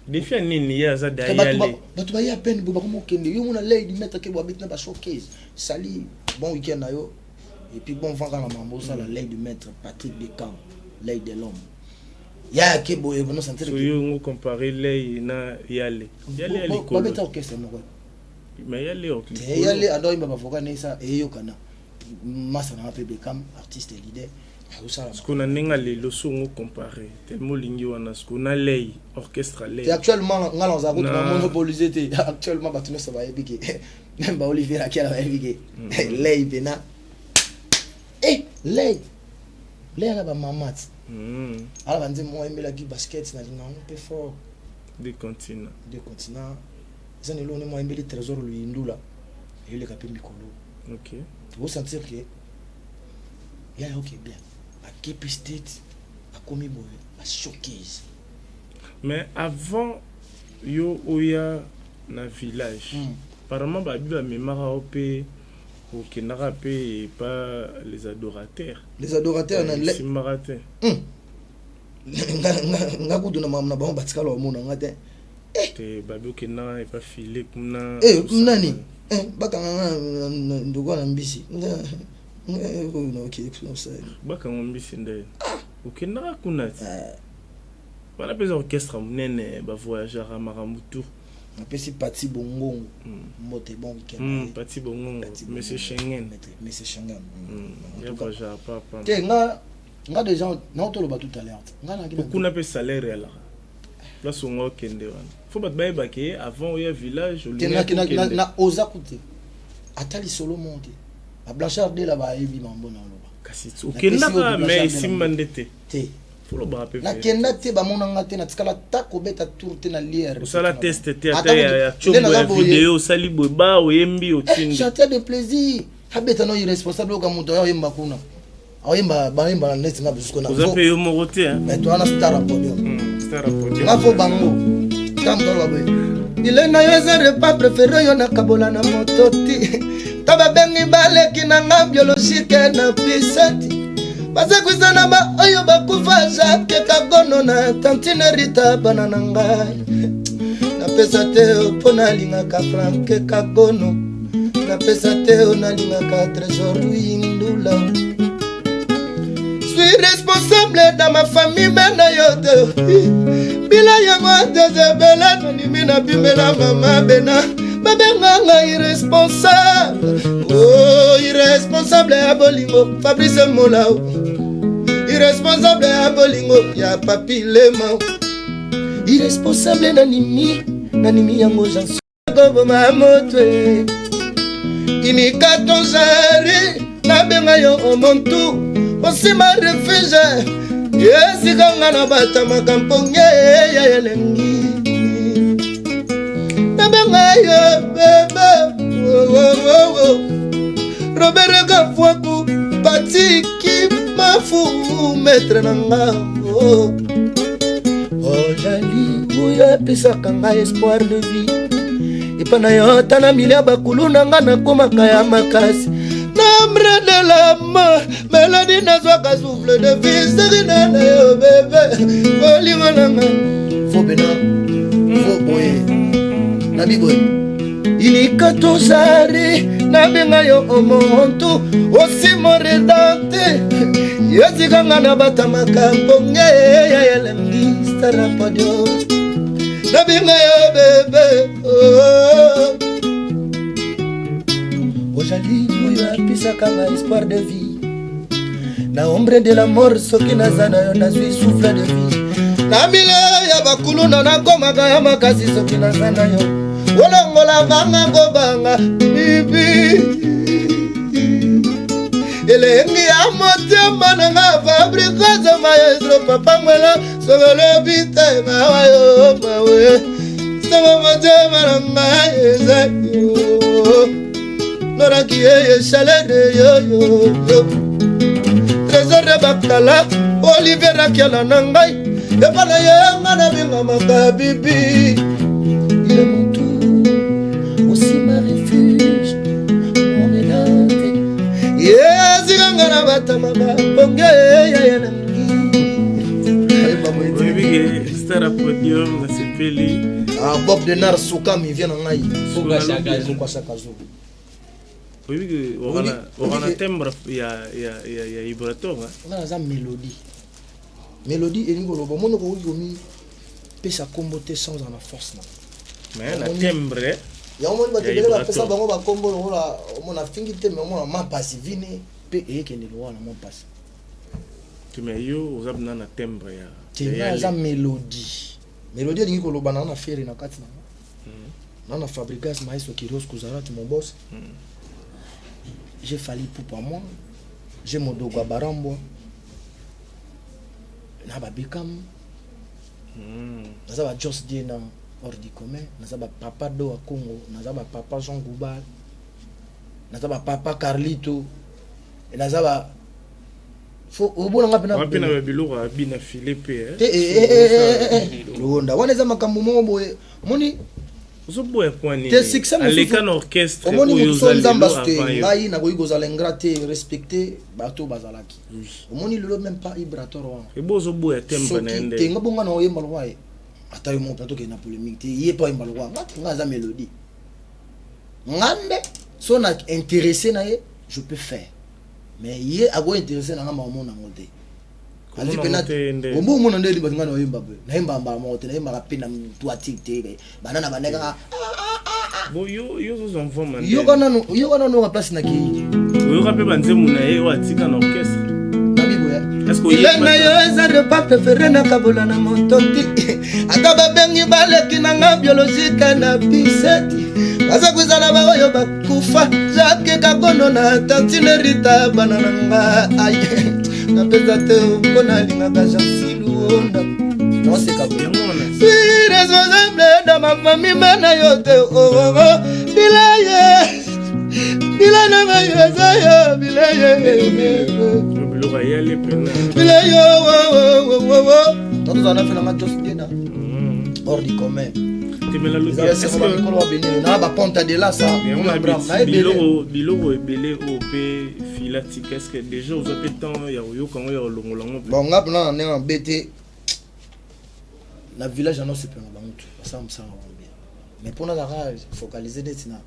Défi ya nini? Ye aza Te, dayale. Bato baye apene boye, bakoma okende yo mona lady maître ke bo abeti na bashowcase. Sali bon week-end na yo et puis bon vent kaka na mambo osala. L'œil du maître Patrick Decamp, l'œil de l'homme, ya yake boye bono sentir. So yo ngo compare lei na yale, yale ya likolo. Babeta orchestre moko. Mais yale Te, yale ando oyimba bavoka ne esa eyokana masa nanga mpe Bekam, artiste leader, azosala. Siko na ndenge lelo so ngo compare tellement olingi wana, siko na lei orchestre lei. Te, actuellement nga nazala kutu Na- na monopolise te. Actuellement bato nyonso bayebi ke même baolivier akiala bayebi ke lei mpena lei lei ala bamama ti ala banzembo moko ayembelaki basket, nalinga yango mpe fort. Deux continents. Deux continents eza na eloko nde moko ayembeli Trésor Luyindula, eyoleka mpe mikolo. Osentir ke yaya oke bien, akepi state, akomi boye bashowcase. Mais avant yo oya na village, apparemment babi bamemaka yo mpe okendaka mpe epa les adorateurs. Les adorateurs na Esimbaka te? Nga kutu na makambo na bango batikala bamona nga te. Te, babi okendaka epa file kuna. Eh, nani? Eh, bakanga nga ndoko na mbisi. Bakanga mbisi nde okendaka kuna ti wana mpe eza orchestre monene, bavoyageaka makambo tout. Napesi Pati Bongongo mbote, bon weekend. Pati Bongongo, monsieur Schengen. Monsieur Schengen. Ya voyageaka papa. Te, nga déjà naotoloba tout à l'heure nga naki Kuna mpe salaire elaka place onga okende wana, fo bato bayebake ye avant oya village. Te. Olingaki okende. Na oza ku te, ata lisolo moko te, bablanchard dela bayebi mambo na oloba. Kasi okendaka, mais esimba nde te. Te. Fo lobaka mpe. Nakenda te, bamonanga te, natikala ta kobeta tour te na liere. Osala test te, ata ya tshombo ya video osali boye, ba oyembi, otindi? Chanteur de plaisir abeta no irresponsable, oyoka moto oyo oyemba kuna, aoyemba, bayemba na neti nga busuko na Oza mpe yo moko te, hein? Mais towana star ya podium. Star ya podium. Nga fo bango ta moto aloba boye, bilei na yo eza repas préféré oyo nakabola na moto ti to babengi baleki na nga biologique na pisati, bazekwisa na baoyo bakufa, Jacques Kagono na tantine Rita, bana na ngai. Napesa te mpo nalingaka Franke Kagono, napesa te o nalingaka Trésor Luyindula. Suis responsable dans ma famille, me na yo te bila yango tezebele, nandimi na bimela mama bena babenganga irresponsable, oh, irresponsable. Irresponsable ya bolingo Fabrice Molao, irresponsable ya bolingo ya Papi Lema, irresponsable na nimi na nimi yango Jean koboma moto imika tozali nabenga yo omontu osima refuge esika nga na batamaka mponge ya elengi nabenga yo bebe Robert Kafuaku patiki mafu maître na nga oh. Ozali oyo apesaka ngai espoir de vie epa na yo ata na milia bakulu na nga nakomaka ya makasi nambre de lama melodi nazwaka souffle de vie soki na na yo bebe bolingo na nga fo pena fo boye nabi boye ilika tozali nabenga yo omontu osimoredante yetika nga na batamaka mbonge ya elengi starapodio nabenga yo bebe oh. Ozali oyo apisaka nga espoir de vie na ombre de la mort soki naza na yo nazwi souffle de vie na mile ya bakuluna nakomaka ya makasi soki naza na yo olongola banga kobanga bibi elengi ya motema na nga fabrikazo maestro papa mwela soki olobi te mawa yo mawe soko motema na ngai eza yo loraki yeye chaleur yoyoyo trésor de bakala olivier rakiala na ngai epa na ye nga nabengamaka bibi il est mon tour aussi ma refuge mon elante ye nga na batamaka bonge yaya na Oyebi ke star ya podium nasepeli. Ah, Bob Denar Sukami vient na ngai. Fuka Zubu. Oyebi ke orana timbre ya ya ya ya vibrator. Nga naza mélodie. Mélodie elingi koloba omoni okoki komi pesa kombo te sans na force na. Mais na timbre. Yango moni bato ebele bapesa bango bakombo lokola omona fingi te mais omona mapasi vine mpe eyekende lokola na mapasi. Mais yo oza na na timbre ya te aza mélodie. Mélodie elingi koloba na na ferre na kati na nga na Fabregas maestro Kyrios Kuzarati mon boss. J'ai fallu Poupa moi, j'ai Modogo Barambwa na ba Beckham. Naza ba Jos Diena hors du commun, naza ba Papa Do à Congo, naza ba Papa Jean Goubal, naza ba Papa Carlito, naza ba fo obona nga pena wapi na ba biloko ya bina filet pe te londa wana eza makambo moko boye omoni ozoboya mpo nini te succès aleka na orchestre omoni moto so nzambe te ngai nakoki kozala ingrat te respecte bato bazalaki omoni lelo même pas ibrator wana ebo ozoboya tembre na ye nde te nga bonga na oyemba lokwa ye ata yo moko mpe tokende na polémique te ye mpe oyemba lokwa nga te nga aza mélodie nga nde so na intéressé na ye je peux faire mais ye ako intéressé na nga maomona yango te azwi Komona te nde. Ombo omona nde bato nga na oyemba boye nayemba mbala moko te nayembaka mpe na toiture te bana na banda kaka bo yo yo ozozwa mvoma nde yoka nanu yoka nanu oka place na kei oyoka mpe banzembo na ye oyo atika na orchestre nabi boya est-ce que Ile na yo eza repas préféré na kabola na motoki ata babengi baleki na nga biologike na biseti baza kozala baoyo bakufa jake kakono na tantine rita bana na nga ai napesa te mpo nalingaka jansiluonda noseka boye yango wana Si responsable dans ma famille mana yo te oh, oh, oh. Bilaye bila na ngai eza yo bilaye Oyo biloko ayali mpena bilaye oh, oh, oh, oh, oh. tozala na fela nga jos dena hors du commun temela lobi ezala seko bamikolo babenene na baponta de lasa yango na Abraham, nayebele. biloko biloko ebele oyo mpe fila tika est ce que déjà oza mpe temps ya koyoka yango ya kolongola yango mpe bon nga mpena na ndenge mabe te na village yana osepela na bango tu basala mosala na bango bien mais mpo nazalaka focalise neti na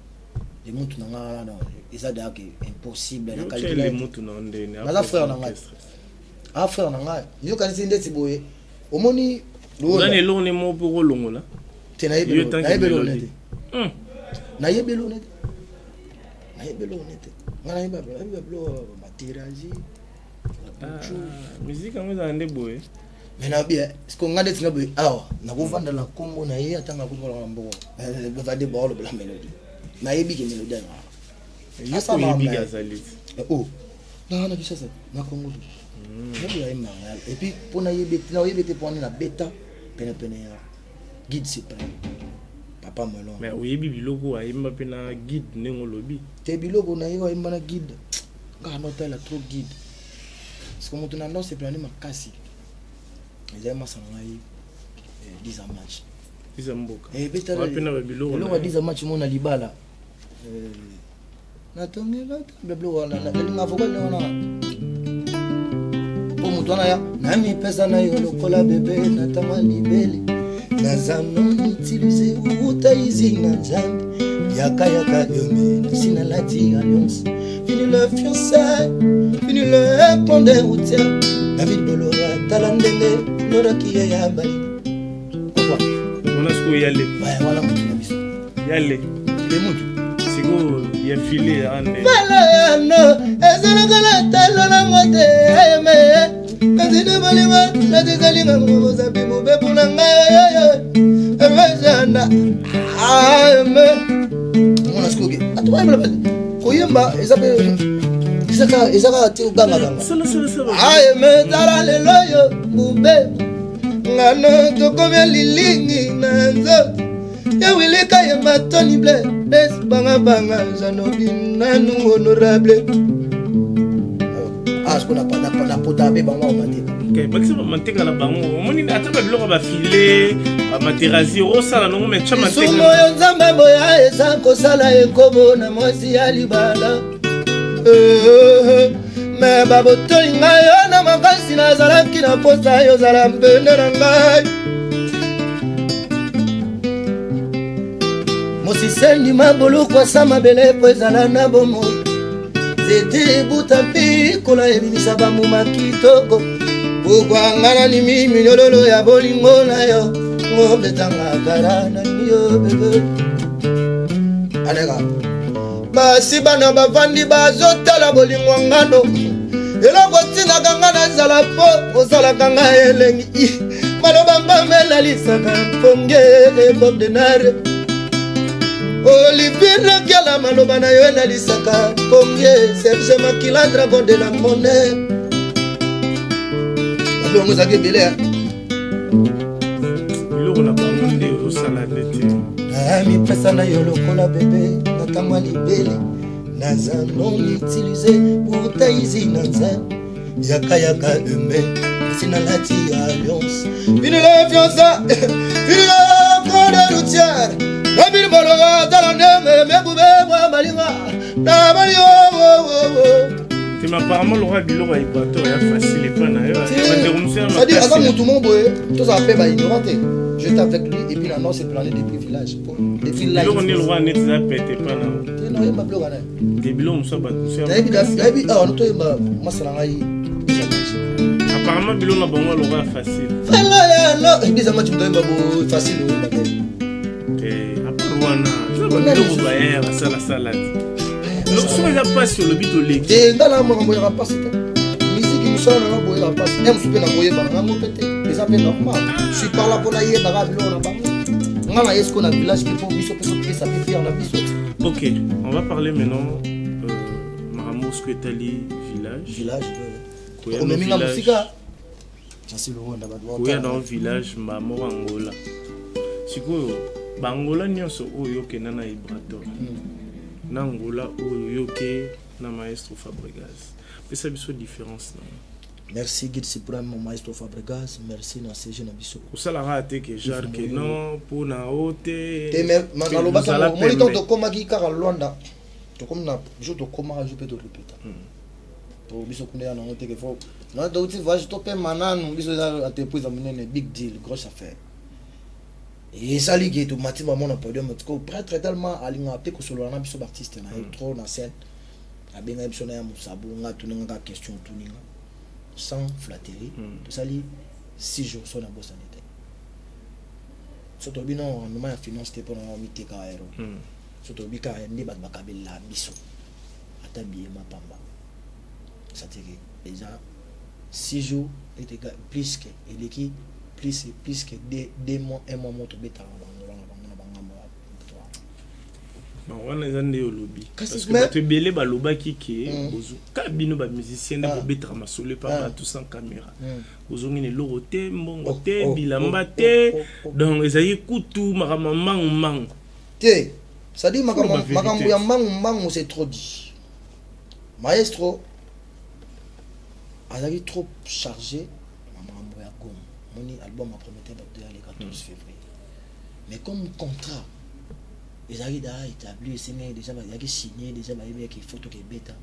lemutu na nga wana eza dayake impossible na Yo calcule tia te. lemutu na yo ndeni Naza frère na ngai. Ah frère na ngai yokanisi ndeti boye omoni oza na eloko ne moko mpo kolongola te Yo tant que nayebeli one mélodie. te nayebeli one te nayebeli one te. Nga nayebi babilo baterasi. Musique yango ezala nde boye. Mais nayebi siko nga ndeti nga boye awa nakovanda na nkombo na ye, atanga kombo na mbongo bavade baolobela mélodie, nayebi ke mélodie yango. Oyebi azali? Oh, nanga na Kinshasa, na Congo nayebi aye marial. Et puis mpo nayebi nayebi te mpo wana nabeta penepene ya Guide Suprême, Papa Melon. Mais oyebi biloko ayemba mpe na Guide ndenge olobi? Te, biloko na ye ayemba na Guide, ngaka notala trop Guide, parce que moto na ndo sepelani makasi ezali masa na ngai 10 match. Diza mboka. Mpe na babiloko. Eloko ya 10 match mo na libala natongela biloko wana, nalinga vocal nde wana mpo moto wana ya namipesa na yo lokola bebe na ntango ya libele, naza non utilisé uta izi na Nzambe, yaka yaka yome nasi nalati alliance, fini le fiançailles, fini le pont de routière. David Bolora, tala ndenge noraki ye ya bali. Wana sikoyo yale. Wana motu na biso. Yale. Le mutu. Sikoyo ya file ande. Yano ezalaka na talo nango te, ayeme kasi nde bolingo natizalinga mokozapi mobepu na ngai oyoyo emejana ayeme. Omona sikoyo ke bato bayebela koyemba eza mpe eza kaka te ogangaganga. Ayeme, tala lelo oyo mobepu ngano tokomi lilingi na nzoto ewilika yemba Tony Blair bes bangabanga janobi nanu honorable. Ah, sikoyo napota mpe bango awa mateka. Bakisa mateka na bango, omoni ata babiloko bafile bamaterasi osala nango me tya. Lisumu oyo Nzambe boya eza kosala ekobo na mwasi ya libala, me babotoli ngai yo na makasi, nazalaki na posa yo ozala mpende na ngai. Mosisendi maboluku asa mabele po ezala na bomoi, nzete ebuta mpe kola ebimisa bambuma kitoko. Bukwanga na nimi minyololo ya bolingo na yo, ngobetanga kara na yo bebe. Aleka basi bana bavandi bazotala bolingo ngano, eloko ntinaka nga nazala po osalaka nga elengi, maloba mbamba elalisaka mponge. Bob Denare, Olivier Nakiala, maloba na yo elalisaka mponge. Serge Makila, dragon de la monnaie, bilongo ezalaki ebele. Biloko na bango nde ozosala nde te. Mipesa na yo lokola bebe na ntango ya libele, naza non utilisé utaizi na Nzambe, yaka yaka eme kasi nalati alliance, fini le fiançailles, fini le code routière. David Bolonga, tala ndenge mebube mwa malinga na bali. Te, mais apparemment lokola biloko ya Équateur ya facile epa na yo, bandeko mosusu ya C'est-à-dire aza motu moko boye, tozala mpe baignorant te. J'étais avec lui et puis na non se plané depuis village, depuis. Biloko nde lokola neti eza pete epa na yo. Te, naoyemba biloko wana. Te, biloko mosusu ya bato mosusu. Nayebi awa toyemba masa na ngai. Apparemment biloko na bango lokola ya facile. Felo yano ebisa mati, moto oyemba bo facile, oyemba te. Te, à part wana eza babiloko baya basalasala te, soki eza mpasi olobi toleki. Te, nga na makambo yaka mpasi te, misiki mosala nanga boye yaka mpasi te, mosu mpe nakoyeba na ngango mpe te, eza mpe normal. Je suis par là mpo nayebaka biloko na bango. Nga na ye sikoyo na village mpe mpo biso mpe topesa mpe fier na biso. Ok, on va parler maintenant makambo soki etali village. Village omemi nga mosika, Jansi Luronda, bato. Koya na village mba moko Angola. Sikoyo bangola nyonso oyo okenda na Ibrator, na Angola oyo oyoke na maestro Fabregas, pesa biso différence nango. Merci Guide Suprême, mon maestro Fabregas, merci na CG na biso. Osalaka te ke genre ke non mpona o te. Te, mais nalobaki moni ntango tokomaki kaka Lwanda, tokomi na jour tokomaka, jour mpe torepeta po biso kuna ya nango te ke fo touti voyage, topema nanu. Biso eza entreprise ya monene, big deal, grosse affaire. Esali ke tomati bamona podium tiko prêtre tellement alingaka te kosolola na biso baartiste na ye trop na scène, abengaki biso na ya mosabu. Nga tuninga kaka question, tuninga sans flatterie. Tosali 6 jours so nabosani te, so tolobi non rendement ya finance te mpona miteka aero, so tolobi kaka nde bato bakabelela biso. Ata billet mapamba, c'est-à-dire que eza 6 jours ete plus que eleki plus que 2 mois, un mois mo tobetaka na bango na bango na bangambo ya Bon, wana eza nde olobi, parce que bato ebele balobaki ke bozuka bino bamusicien nde bobetaka masolo epa bato sans caméra, bozongi na eloko te, mbongo te, bilamba te. Donc ezalaki kutu makambo ya mbangu mbangu. Te, c'est-à-dire makambo ya mbangu mbangu, c'est trop dit. Maestro azalaki trop chargé na makambo ya Goma. Moni album ya Prometteur bato ya le 14 février, mais comme contrat ezalaki daa établi, esengaki déjà bazalaki signé déjà, bayebaki faut tokebeta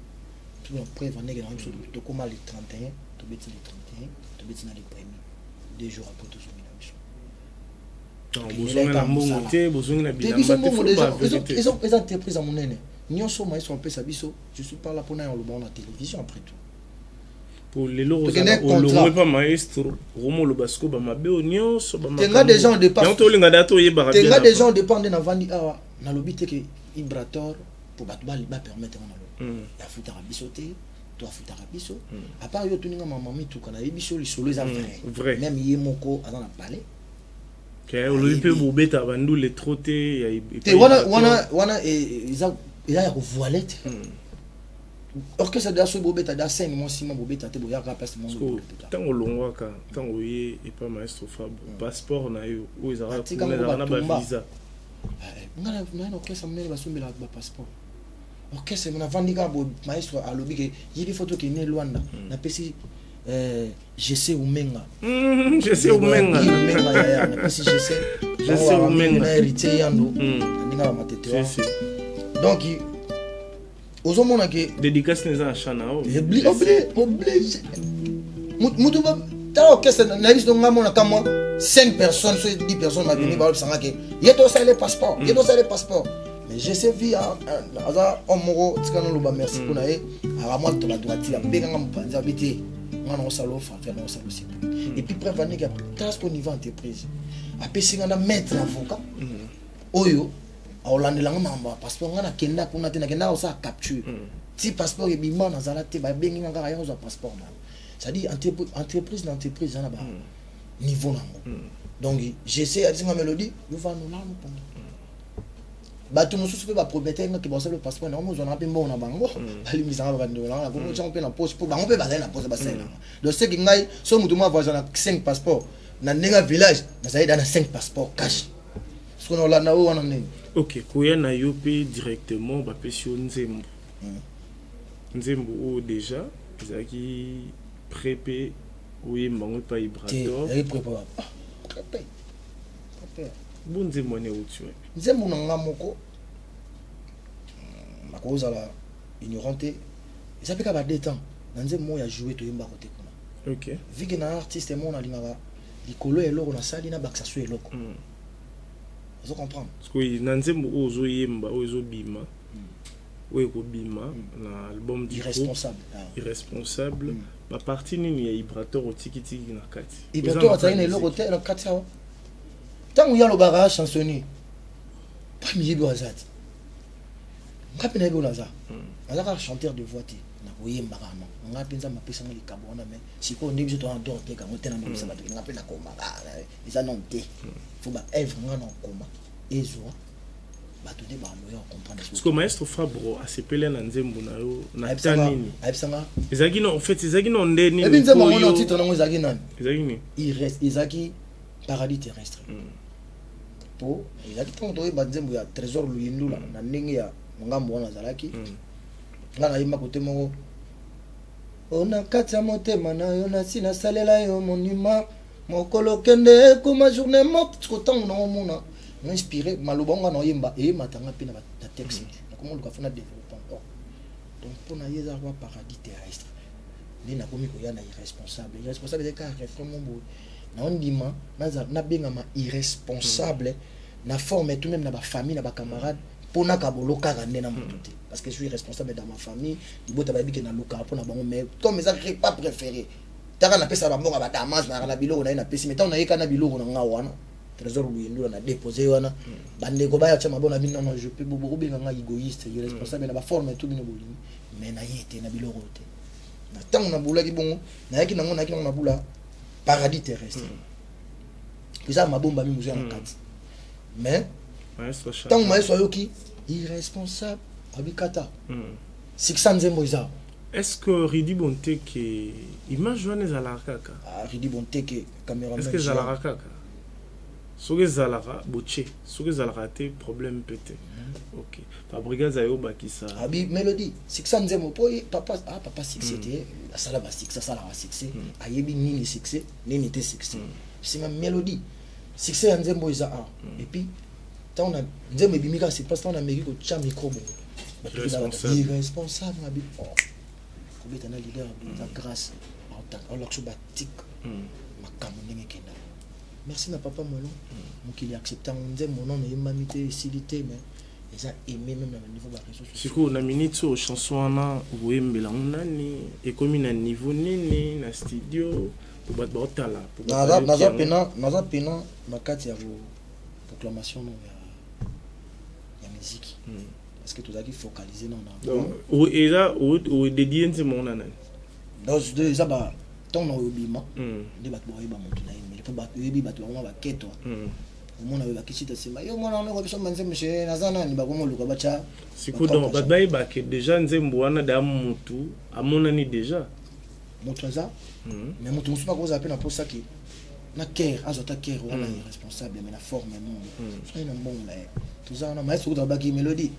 tuna preuve ndenge na biso. Tokóma le 31, tobeti le 31, tobeti na le premier, 2 jours après tozongi na biso. Bozongi na mbongo te, bozongi na bilamba te. Eza entreprise ya monene nyonso maestro apesa biso. Je suis par là mpona ya oloba na télévision après tout. Po lelo olongwe pa maestro, okoma oloba sikoyo bamabe oyo nyonso. Tenga déjà au départ. Yango tolinga da toyebaka. Tenga déjà au départ nde navandi awa, nalobi te ke Ibrator po bato bapermettre ngo naloba afutaka biso te to afutaka biso. À part yo otuninga mama mituka, nayebi biso lisolo eza vrai. Même ye moko aza na palais. Olobi mpe bobetaka bandule trop te. Te, wana eza ya kovoile te. Orchestre da soki bobeta da 5 mois, 6 mois bobeta te, boyaka place. Ntango olongwaka, ntango oye epa maestro Fab, passeport na yo oyo ezalaka na bavisa? Nga naye na orchestre monene, basombelaka bapasseport. Orchestre navandi kaka boye, maestro alobi ke yebi faut tokende Lwanda. Napesi Jesse Umenga. Jesse Umenga. Umenga yaya, napesi Jesse. Jesse Umenga. Na Héritier Yando na ndenge ya matete wana. Donc ozomona ke dédicace eza na champ na yo. Obligé mutu tala orchestre nayebi so nga mona kamwa 5 personnes so 10 personnes babimi, balobisanga ke ye tosala passeport, ye tosala passeport. Mais je sais vi aza homme moko, tika naloba merci mpona ye. Akamwa to bato batika abenganga mopanzi, abi te nga na osala ofaveur na osala osepela. Et puis preuve andenge, tala siko niveau entreprise, apesi nga na maître avocat oyo aolandelanga makambo ya passeport. Nga nakenda kuna te, nakendaka kosala capture ti passeport ebima. Nazala te, babengi nga kaka ya kozwa passeport na yo. C'est-à-dire entreprise na entreprise eza na ba niveau nango. Donc j'essaie abisinga mélodie yovanda olala pongi. Bato mosusu mpe bapromettre nga ke basala passeport nango, mozwana mpe mbongo na bango, balimbisanga babandeko nanga, nakomi otyango mpe na poche mpo bango mpe bazali na poche basalelanga. Donc seki ngai so moto mo avoyage na 5 passeport na ndenge ya village, nazali da na 5 passeport cash. Soki na olanda oyo wana ndenge. Ok, koya na yo mpe directement bapesi yo nzembo, nzembo oyo déjà ezalaki prêt mpe oyemba yango epai Ibrator? Prêt. Bo nzembo wana euti wapi? Nzembo na nga moko, nakozala ignorant te, eza mpe kaka ba deux temps na nzembo moko ya joue toyembako te kuna. Vike na artiste moko nalingaka likolo ya eloko nasali nabakisa so eloko. Ozo comprendre? Parce na nzembo oyo ozoyemba, oyo ezobima, oyo ekobima na album du groupe, Irresponsable. Irresponsable, baparti nini ya Ibrator otikitiki na kati? Ibrator azali na eloko te na kati awa. Ntango ye alobaka chansonnier, pa miyebi oyo aza te, nga mpe nayebi oyo naza. Naza kaka chanteur de voix te, nakoyembaka no nga mpe Nzambe apesanga likabo wana. Mais sikoyo nde biso towana dor te, kango te na ndobisa bato nga mpe nakomaka eza nano te. Faut baœuvre nga na okoma ezwa bato nde bandoya comprendre. Parce que maestro Fabro asepeli na nzembo na yo na ta nini? Ayebisanga. Ezalaki no, en fait ezalaki no nde nini? Ebi nzembo yango na titre nango ezalaki nani? Ezalaki nini? Ezalaki Paradis terrestre. Po ezalaki ntango toyeba nzembo ya Trésor Luyindula na ndenge ya ngambo wana azalaki. Nga nayemba kote moko o na kati ya motema na yo, nasi nasalela yo monument, mokolo kende ekoma journée moko. Siko ntango naomona na inspiré maloba ngo nga naoyemba, eyematanga mpe na texte nakoma oluka fo na développe encore. Donc mpo na ye eza roi Paradis terrestre nde nakomi koya na Irresponsable. Irresponsable ezali kaka refrain mo boye naondima nabengama irresponsable na forme tout même na bafamille, na bacamarade, mpo nakabolo kaka nde na motu te, parce que je suis responsable dans ma famille. Libota bayebi ke nalukaka mpo na bango, mais comme eza repas préféré, taka napesa bambongo ya badamage, nayaka na biloko na ye napesi, mais ntango nayeka na biloko na nga wana. Trésor Luyendula na déposé wana. Bandeko baya tia mabona bino. Non, je peux bokobenga nga égoïste, irresponsable na baforme tout bino bolingi, mais na ye te na biloko te. Na ntango nabulaki bongo, nayaki nango nabula paradis terrestre, eza mabombami mozu ya na kati. Mais Maestro Chaka. Ntango maestro ayoki irresponsable, abikata sikisa nzembo eza. Est-ce que Ridi Bonteke, image wana ezalaka kaka? Ah, Ridi Bonteke caméraman. Est-ce que ezalaka kaka? Soki ezalaka botie, soki ezalaka te, problème mpe te. Ok, Fabregas aye obakisa. Abi mélodie, sikisa nzembo mpo papa, ah, papa succès te, asala basuccès, asalaka succès, ayebi nini succès, nini te succès. Singa mélodie, succès ya nzembo eza a. Et puis ntango na nzembo ebimi kaka, c'est parce ntango nameki kotya micro bongo, bato Irresponsable. Irresponsable, abi oh, kobeta na leader eza grâce, aolakisa batik makambo ndenge ekenda. Merci na papa Molon, mokili accepte yango. Nzembo nono eyembami te, esili te, mais eza aimé même na niveau baréseau sociaux. Sikoyo na minute oyo, chanson wana okoyembela yango nani? Ekomi na niveau nini na studio po bato baotala, po bato bayoki Naza yango? pena, naza pena na kati ya proclamation no ya musique, parce que tozalaki focalisé no na Donc eza odédié nzembo ngo na nani? Donc eza ba ntango na oyobima nde bato bakoyeba motu na ye mele, mpo bato oyebi, bato bakoma baketwa. Omona oyo bakisita nsima yo mwana wana biso banzembo se naza nani, bakoma oluka batya. Sikoyo donc bato bayebake déjà nzembo wana daya motu amonani déjà. Moto aza, mais moto mosusu akozala mpe na mposaki na care, azwa ata care wana irresponsable, mais na forme mongo soki na mbongo na ye. Toza wana, maestro kuta babaki mélodie,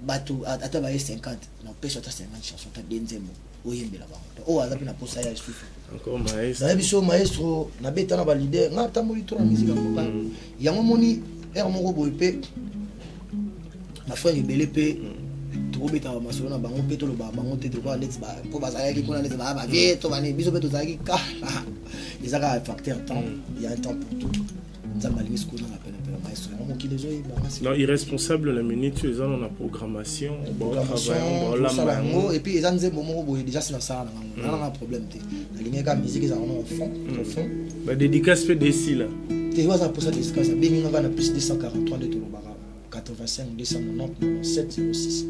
bato ata baye 50, na opesa ata 50 chanson, ata de nzembo oyembela bango. Donc oyo aza mpe na posa ya lisusu. Encore maestro. Nayebi so maestro nabeta na baleader, nga atamboli to na musique ya mboka yango. Moni ere moko boye mpe na frère ebele mpe tokobetaka masolo na bango mpe tolobaka bango te, tokoka neti mpo bazalaki kuna neti baya bavie to bani, biso mpe tozalaki kala. Eza kaka facteur temps, il y a un temps pour tout. Nzambe alingi sikoyo nanga penepene maestro, yango mokili ezoyeba nga sikoyo. Non, irresponsable na minute oyo eza na programmation. Programmation, tosala yango. Et puis eza nzembo moko boye déjà si nasala na ngango, naa nanga problème te. Nalingi kaka musique ezala ngo au fond, au fond. Badédicace mpe desila. Te, oyo aza mposa dédicace, abengi nga kaka na plus 243 nde tolobaka, 85 290 97 06,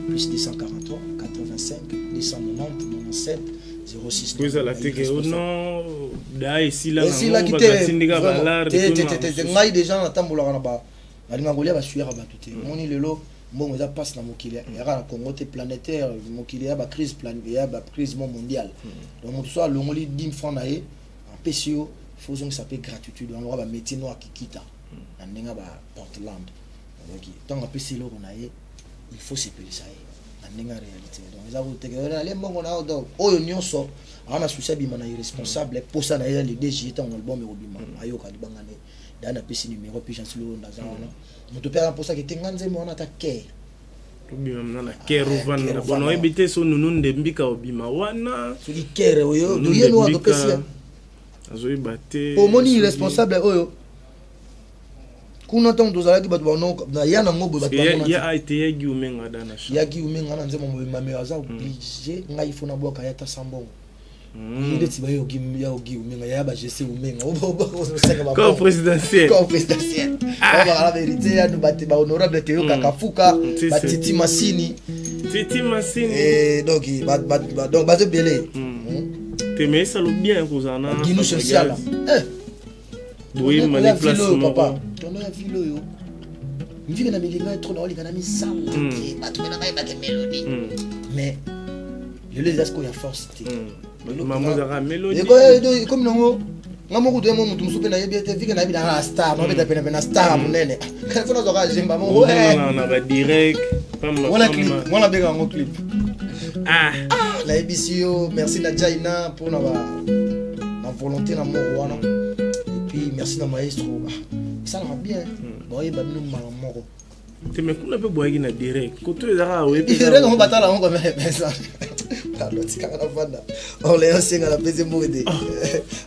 plus 243 85 290 97 06. Po ezala te ke o non, da esila. Esilaki te. Batindika balare. Te, te, te, te, te. Ngai déjà natambolaka na ba nalingaka kolia basuyaka bato te. Omoni lelo mbongo eza mpasi na mokili, yaka na Congo te, planétaire, mokili ya bacrise, ya bacrise mo mondiale. Donc moto so alongoli 10 franc na ye apesi yo, faut ozongisa mpe gratitude wana. Loka bamétier no akikita na ndenge ya ba Portland, oyoki, ntango apesi eloko na ye, il faut sepelisa ye na ndenge ya réalité. Donc eza koteke alie mbongo na yo. Donc oyo nyonso aza na souci abima na irresponsable, posa na ye ya le DG, ntango album ekobima, ayoka libanga ne da napesi numéro. Puis Gentil oyo ndaza wana, moto mpe aza mposaki te, nga nzembo wana ata care. Obima na na kere, ovanda bona, oyebi te so nunu ndembika obima wana. Soki kere oyo toyeni wana topesi ye. Azoyeba te. Omoni irresponsable oyo kuna, ntango tozalaki bato bano na ya nango boye, bato bamona te. Ya ete ya Guy Omenga da na ya Guy Omenga na nzembo mobimba, me aza obligé, ngai fo nabwaka ye ata sa mbongo. Ye neti baye ya Ogi Omenga, ya bagc Omenga. Corps présidentiel. Corps présidentiel bakala vérité ya bato bahonorable, toyokaka fuka batiti masini. Titi Masini. Donc donc bato ebele. Te, mais esalo bien kozala na Ginu social. Boyemba ne place moko. Papa, tono ya ville oyo mvike na milinga ye trop, naolinga na misala te, bato mpe na bayebake mélodie, mais lelo eza sikoyo ya force te. Mama ozalaka mélodie. Ekomi nango nga moko toye mo motu mosusu mpe nayebi ete vike nayebi nanga na star, nabeta pene na star ya monene, fo nazwaka zemba moko. Omonana na badirect. Wana clip wana benga yango clip. Ah. Nayebisi yo, merci na Jaina mpona ba na volonté na moko wana, et puis merci na maestro. Esalaka bien, baoyeba bino mbala moko. Te, mais kuna mpe boyaki na direct koto ezalaka oyebi. Direct yango batala yango quand même, pardon, tikaka na vanda Orléans, senga na pesi mbote te,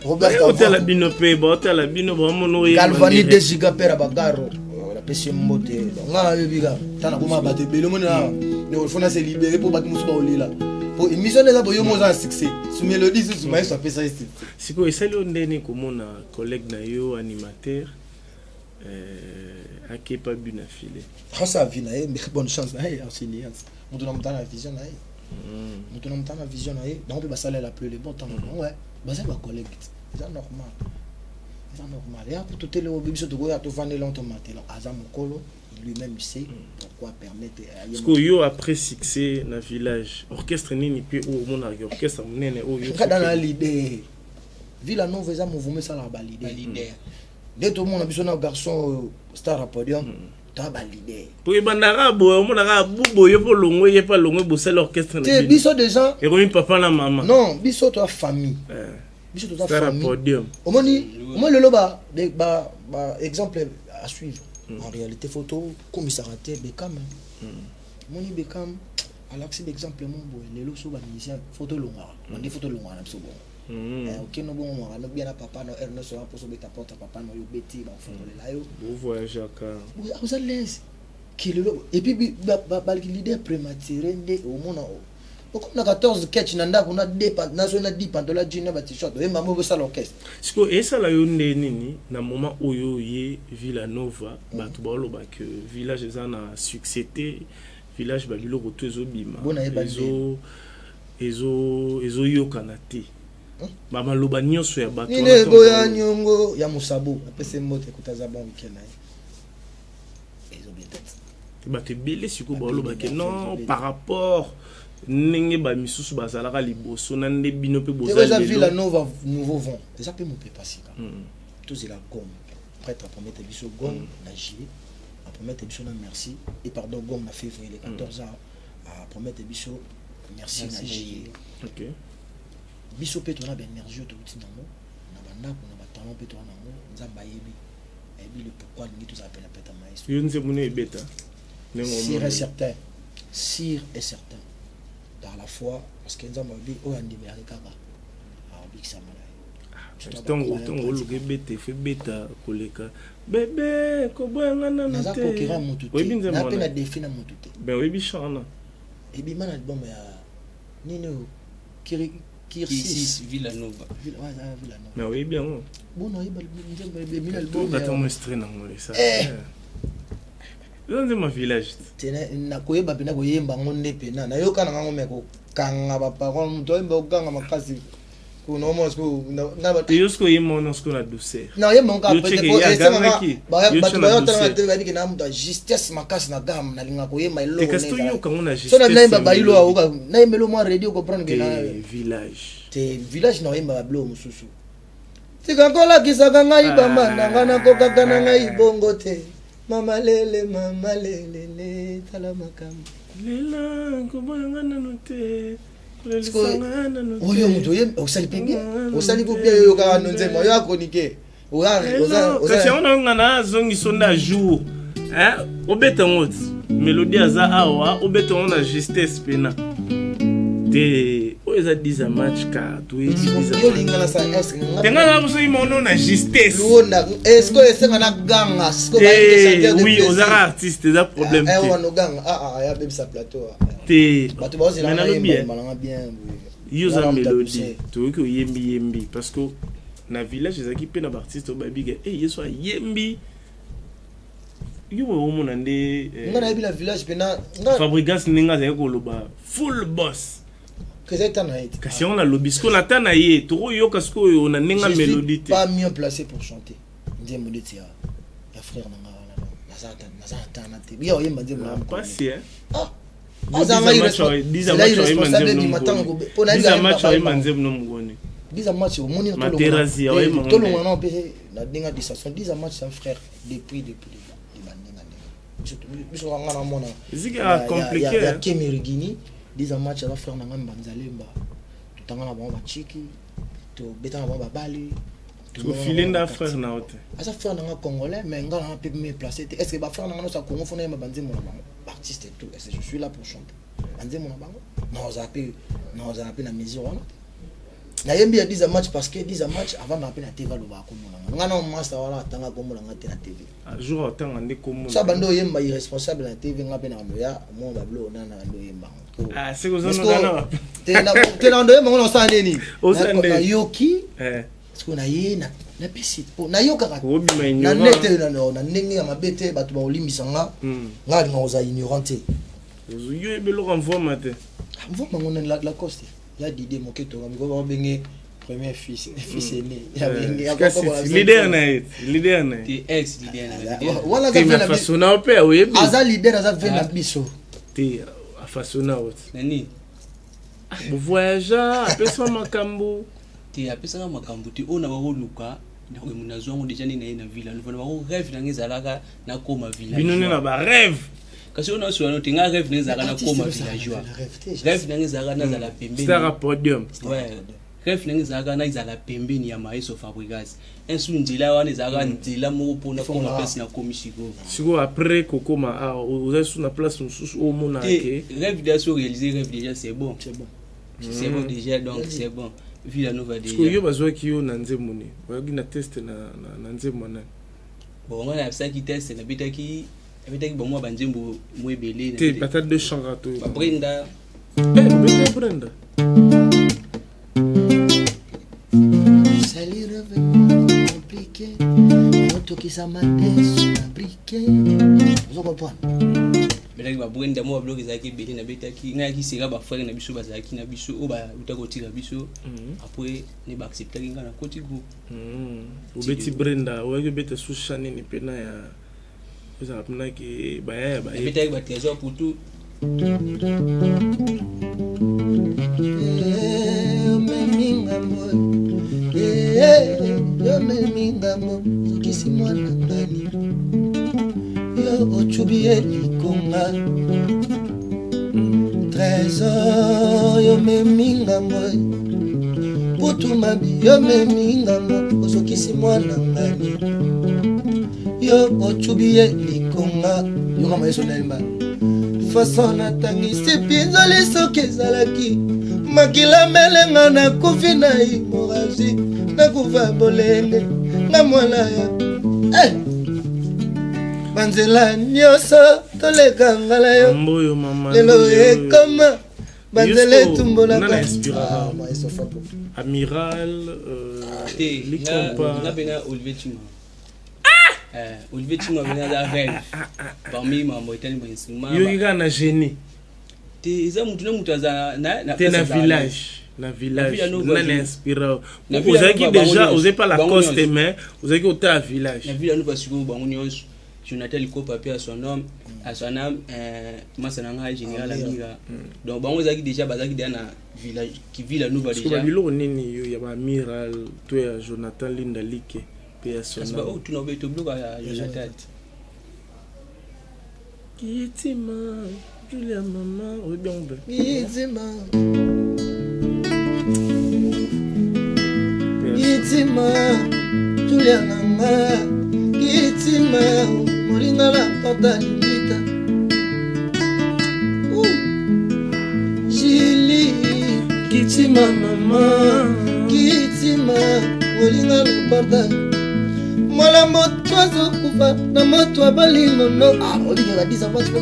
Robert. Otala bino mpe baotala bino, bamona. Galvani 2 giga père ya bagaro, napesi ye mbote. Nga nayebi kaka ta nakoma bato ebele, omoni na fo na se libérer mpo bato mosusu baolela, po émission eza boyo mo oza na succès su mélodie susu maestro apesa ye succès. Sikoyo esali yo ndeni komona collègue na yo animateur? Akepa but na filet. Asa vie na ye, mais bonne chance na ye. Arsenias, moto na moto na vision na ye, moto na moto na vision na ye. Bango mpe basalela plus le bon temps na bango. Baza bacollègue, eza normal, eza normal. Ya kutu tele oyo biso tokoya tovandela, tomatela. Aza mokolo, lui-même sait pourquoi permettre. Parce que yo, après succès na village, orchestre nini mpe oyo omonaka orchestre monene oyo? Kada na leader Villa Nova, eza mouvement esalaka baleader. Baleader. Nde tomona biso na garçon oyo star ya podium, toya baleader. Po ebandaka boye, omonaka bubo yo mpo longwe, ye mpe alongwe, bosali orchestre na te bino. Biso déjà Ekomi papa na mama. Non, biso toya famille. Biso toza Star ya famille. podium. Omoni lelo ba exemple à suivre en réalité, faut tokomisaka te Bekam. Omoni Bekam alakisi baexemple mo boye. Lelo so bamusicien, faut tolongaka bande, faut tolongaka na biso bongo. Okende bongo mwaka no bien na papa no heure nyonso wana, mposo obeta porte ya papa no, yo obeti, bakofongolela yo. Bovoyageaka. Oza l'aise ke lelo. Et puis baleader prématuré nde omona okomi na 14 ketch na ndako na naso na 10 pantola jean na bat-shirt, oyemba mo bosala orchestre. Sikoyo esala yo nde nini na moment oyo ye Villa Nova, bato baoloba ke village eza na succès te, village babiloko to ezobima Bona yeba. Ezoyokana te, bamaloba nyonso ya bato nini wana ntango eboya baloba. Niongo ya mosabo apesi mbote, ekuta aza bon weekend na ye, ezobeta te. Bato ebele sikoyo Bato balobake ebele, non, ebele. par rapport ndenge bamisusu bazalaka liboso na nde bino mpe Te, boza eza Villa lelo. Nova nouveau vent, eza mpe mopepa sika. Tozela gong, prêtre apromete biso gong na juillet, apromete biso na merci et pardon, gong na février le 14 ans, apromete biso merci na Merci na juillet. Biso mpe tona baénergie oyo touti nango na bandako na batalon mpe toza nango. Nzambe ayebi, ayebi le pourquoi alingi tozala pena peta maestro. Yo nzembo no ebeta ndenge Sûr et omoni. certain, sûr et certain, par la foi, parce que Nzambe alobi oyo andimelaki kaka akobikisama na ye. Ntango oluka ebeta, efo ebeta koleka bebe koboyanga nano Naza te. concurrent motu Oyebi te. nzembo Na mpe na wana? défi na motu te. Ben, oyebi chant wana? Ebima na album ya nini oyo, Kirsis. Kirsis Villa Nova. Ouais, eza Villa Nova. Mais oyebi yango? Bona oyeba nzembo ebimi na album Tokata mo extrait nango esa. Eza nzembo ya village. Te, nakoyeba mpena koyemba yango nde mpena nayoka na ngango, me kokanga baparole, moto oyemba okanga makasi kuna omona sikoyo Te, yo sikoyo oyemba wana sikoyo na douceur. Nayemba ngo. Yo cheke ye agangaki, yo Bato tye na bayotalanga douceur. te, babiki na moto ya justesse makasi na gamme, nalingaka koyemba Te, kasi eloko. toyoka yango na So na justesse nayemba ya bayilo mélodie. aoka nayembeli mwa radio, comprendre ke Te, village. Te, village na oyemba babiloko mosusu. Tika kolakisaka ngai bamba na ngai, nakokaka na ngai bongo te. Mama lele, mama lelele, tala makambo. Lela koboyanga nano te, kolelisanga nano te. Oyo moto oyemba osali mpe bien, osali mpe bien. Oyokaka no nzembo oyo akonike. Kasi yango nayonga na azongiso nde a jour. Obeta yango ti mélodie aza awa, obeta yango na justesse pena te. Oyo eza 10 a match ka toyebi 10 Yo a match. linga na sa est Te, nga na biso yimono na justesse. Luonda, est-ce que esenga na ganga? Te, oui, ozaka artiste, eza problème te. Wana oganga, ah ya bebisa plateau. Te. Bato bazozela. Mais nalobi, eh, Nayemba bien. Yo oza mélodie, toyoki oyembi yembi, parce que na village ezalaki mpe na baartiste oyo babika e ye so ayembi yo boye omona nde Nga nayebi na village mpena. Fabrigas ndenge azalaki koloba full boss. Eza eta na ye te. Kasi yango nalobi sikoyo na ta na ye, tokoyoka sikoyo na ndenge ya Je suis mélodie te. pas mieux placé pour chanter nzembo neti ya frère na nga wana. Naza na tana te biya oyemba nzembo na Pasi, eh? Ah, azanga irresponsable bima ntango mpo nayebi. Match oyemba nzembo no mokoni. 10 match omoni. Materazzi, oyemba ngo. Tolongwa nao mpe na ndenge distraction. 10 match, c'est un frère depuis de bandenge ndenge biso nga namona. Eziki compliqué, Ya hein. Kemi Rigini, 10 match aza frère na ngai Mbanzalemba, totanga na bango bachiki, tobeta na bango babale. Ofile nda frère na yo te. Aza frère na nga congolais, mais nga na mpe mieux placé te. Est ce que bafrère na nga nyonso ya Congo fona yemba banzembo na bango, baartiste et tout? Est ce que je suis là pour chanter banzembo na bango? Naozala mpe na mesure wana te. Nayembi ya 10 match parce que 10 match avandaka mpe na TV, alobaka kombo na nga. Nga na master wana atanga kombo na nga te na TV. Jour otanga nde kombo. So bando oyemba irresponsable na TV, nga mpe na bando ya mwa babilo na bando oyemba. Ah, seke ozanogana. Te, na bando oyemba ngo, nasala nini? Osala nde. Nayoki Eh. sikoyo na ye. Napesi po nayokaka Obima na ignorant. nete na ndenge ya mabe te, bato bakolimbisa nga. Nga alinga kozala ignorant te. Yo yebi eloko ya mvwama te. Mvoma ngo nani? Lacoste ya Dide moke tonga mikolo babenge premier fils, fils aîné ya benge. Kasi leader na ye, leader na ye. Te, ex leader na leader. Wana aza Te, ve mais na biso. afasona mpe oyebi. Aza leader, aza ve na biso. Te, afasona o te. Nani? Bovoyagea, apesa makambo. Te, apesaka makambo te. Oyo na bakoluka nazwa yango déjà nde na ye na Villa Nova. Na bako rêve nanga ezalaka nakoma Bino nde na villageois. Barêve. Kasi oyo nasola no te, nga rêve nanga ezalaka nakoma villageois. Rêve nanga ezalaka nazala pembeni. Star ya podium. Ouais. Rêve nanga ezalaka nazala pembeni ya Maestro Fabregas insu. Nzela wana ezalaka nzela moko mpona koma place nakomi sikoyo. Sikoyo après kokoma awa, ozali su na place mosusu oyo omonaka Te. Ke Rêve déjà so réalisé, rêve déjà c'est bon. C'est bon. C'est bon déjà, donc c'est bon, Villa Nova Sikoyo yo déjà. bazwaki yo na nzembo nini? Oyaki na test na nzembo ya nani? Bon, nga nabisaki test, nabetaki bamwa banzembo mo ebele. Te, bata deux chants kaka to. Babrenda. Obeta Brenda. Sali rêve compliqué, otokisa madesu na brique, ozo comprendre. Betaki babrenda, mwa babiloko ezalaki ebele nabetaki. Ngai yaki seka bafrère na biso bazalaki na biso oyo bauta kotika biso. Après ne baacceptaki ngai, nakoti groupe. Obeti Brenda, oyaki obeta su chant nini mpena ya ozala mpena ke baya ya baye? Nabetaki batrésor pour tout. Omemi ngambo, omemi ngambo, sokisi mwana ngani yo ocubi ye likonga. Trésor, yomemi ngambo, putu mabi, yomemi ngambo, ozokisi mwana ngani yo ocubi ye likonga. Yoka mayeso nalemba. Façon natangisi mpinzoli, soki ezalaki makila melenga, nakufi na hémorragie, nakufa bolenge nga mwana ya. Eh! Banzela nyonso toleka ngala yo. Mboyo mama. Lelo Ndule oyo. ekoma banzela Yusko, etumbolaka. nani inspiraka? Ah, maestro Fabro. Amiral Te, Likompa. nga mpena Olivier Chima. Olivier Chima mpena aza rêve parmi mambo etali bainstrument. Yoki kaka na génie. Te, eza mutu na mutu aza na Te, na place azala. village, na village. Villa Nova, Nani inspira? Na Villa Ozalaki Nova, bango déjà nyonso. ozali pa Bango Lacoste, nyonso. mais ozalaki ota village. Na Villa Nova sikoyo, bango nyonso, Jonathan Likopa mpe à son homme, à son âme, masa na ngai général Amira. Donc bango ezalaki déjà, bazalaki déjà na village ki Villa Nova. Sikoyo Déjà babiloko nini yo ya baamiral to ya Jonathan Linda Like mpe ya kasi Sonam? baoyo tuna obeto biloko ya Jonathan. Kitima Julia mama, oyebi yango mpe. Kitima, kitima Julia nanga, kitima molinga na porta limita. Jili. Kitima mama. Kitima molinga na porta, mwana moto azokufa na moto abalingo no. Ah, olingaka 10 ans tu peux.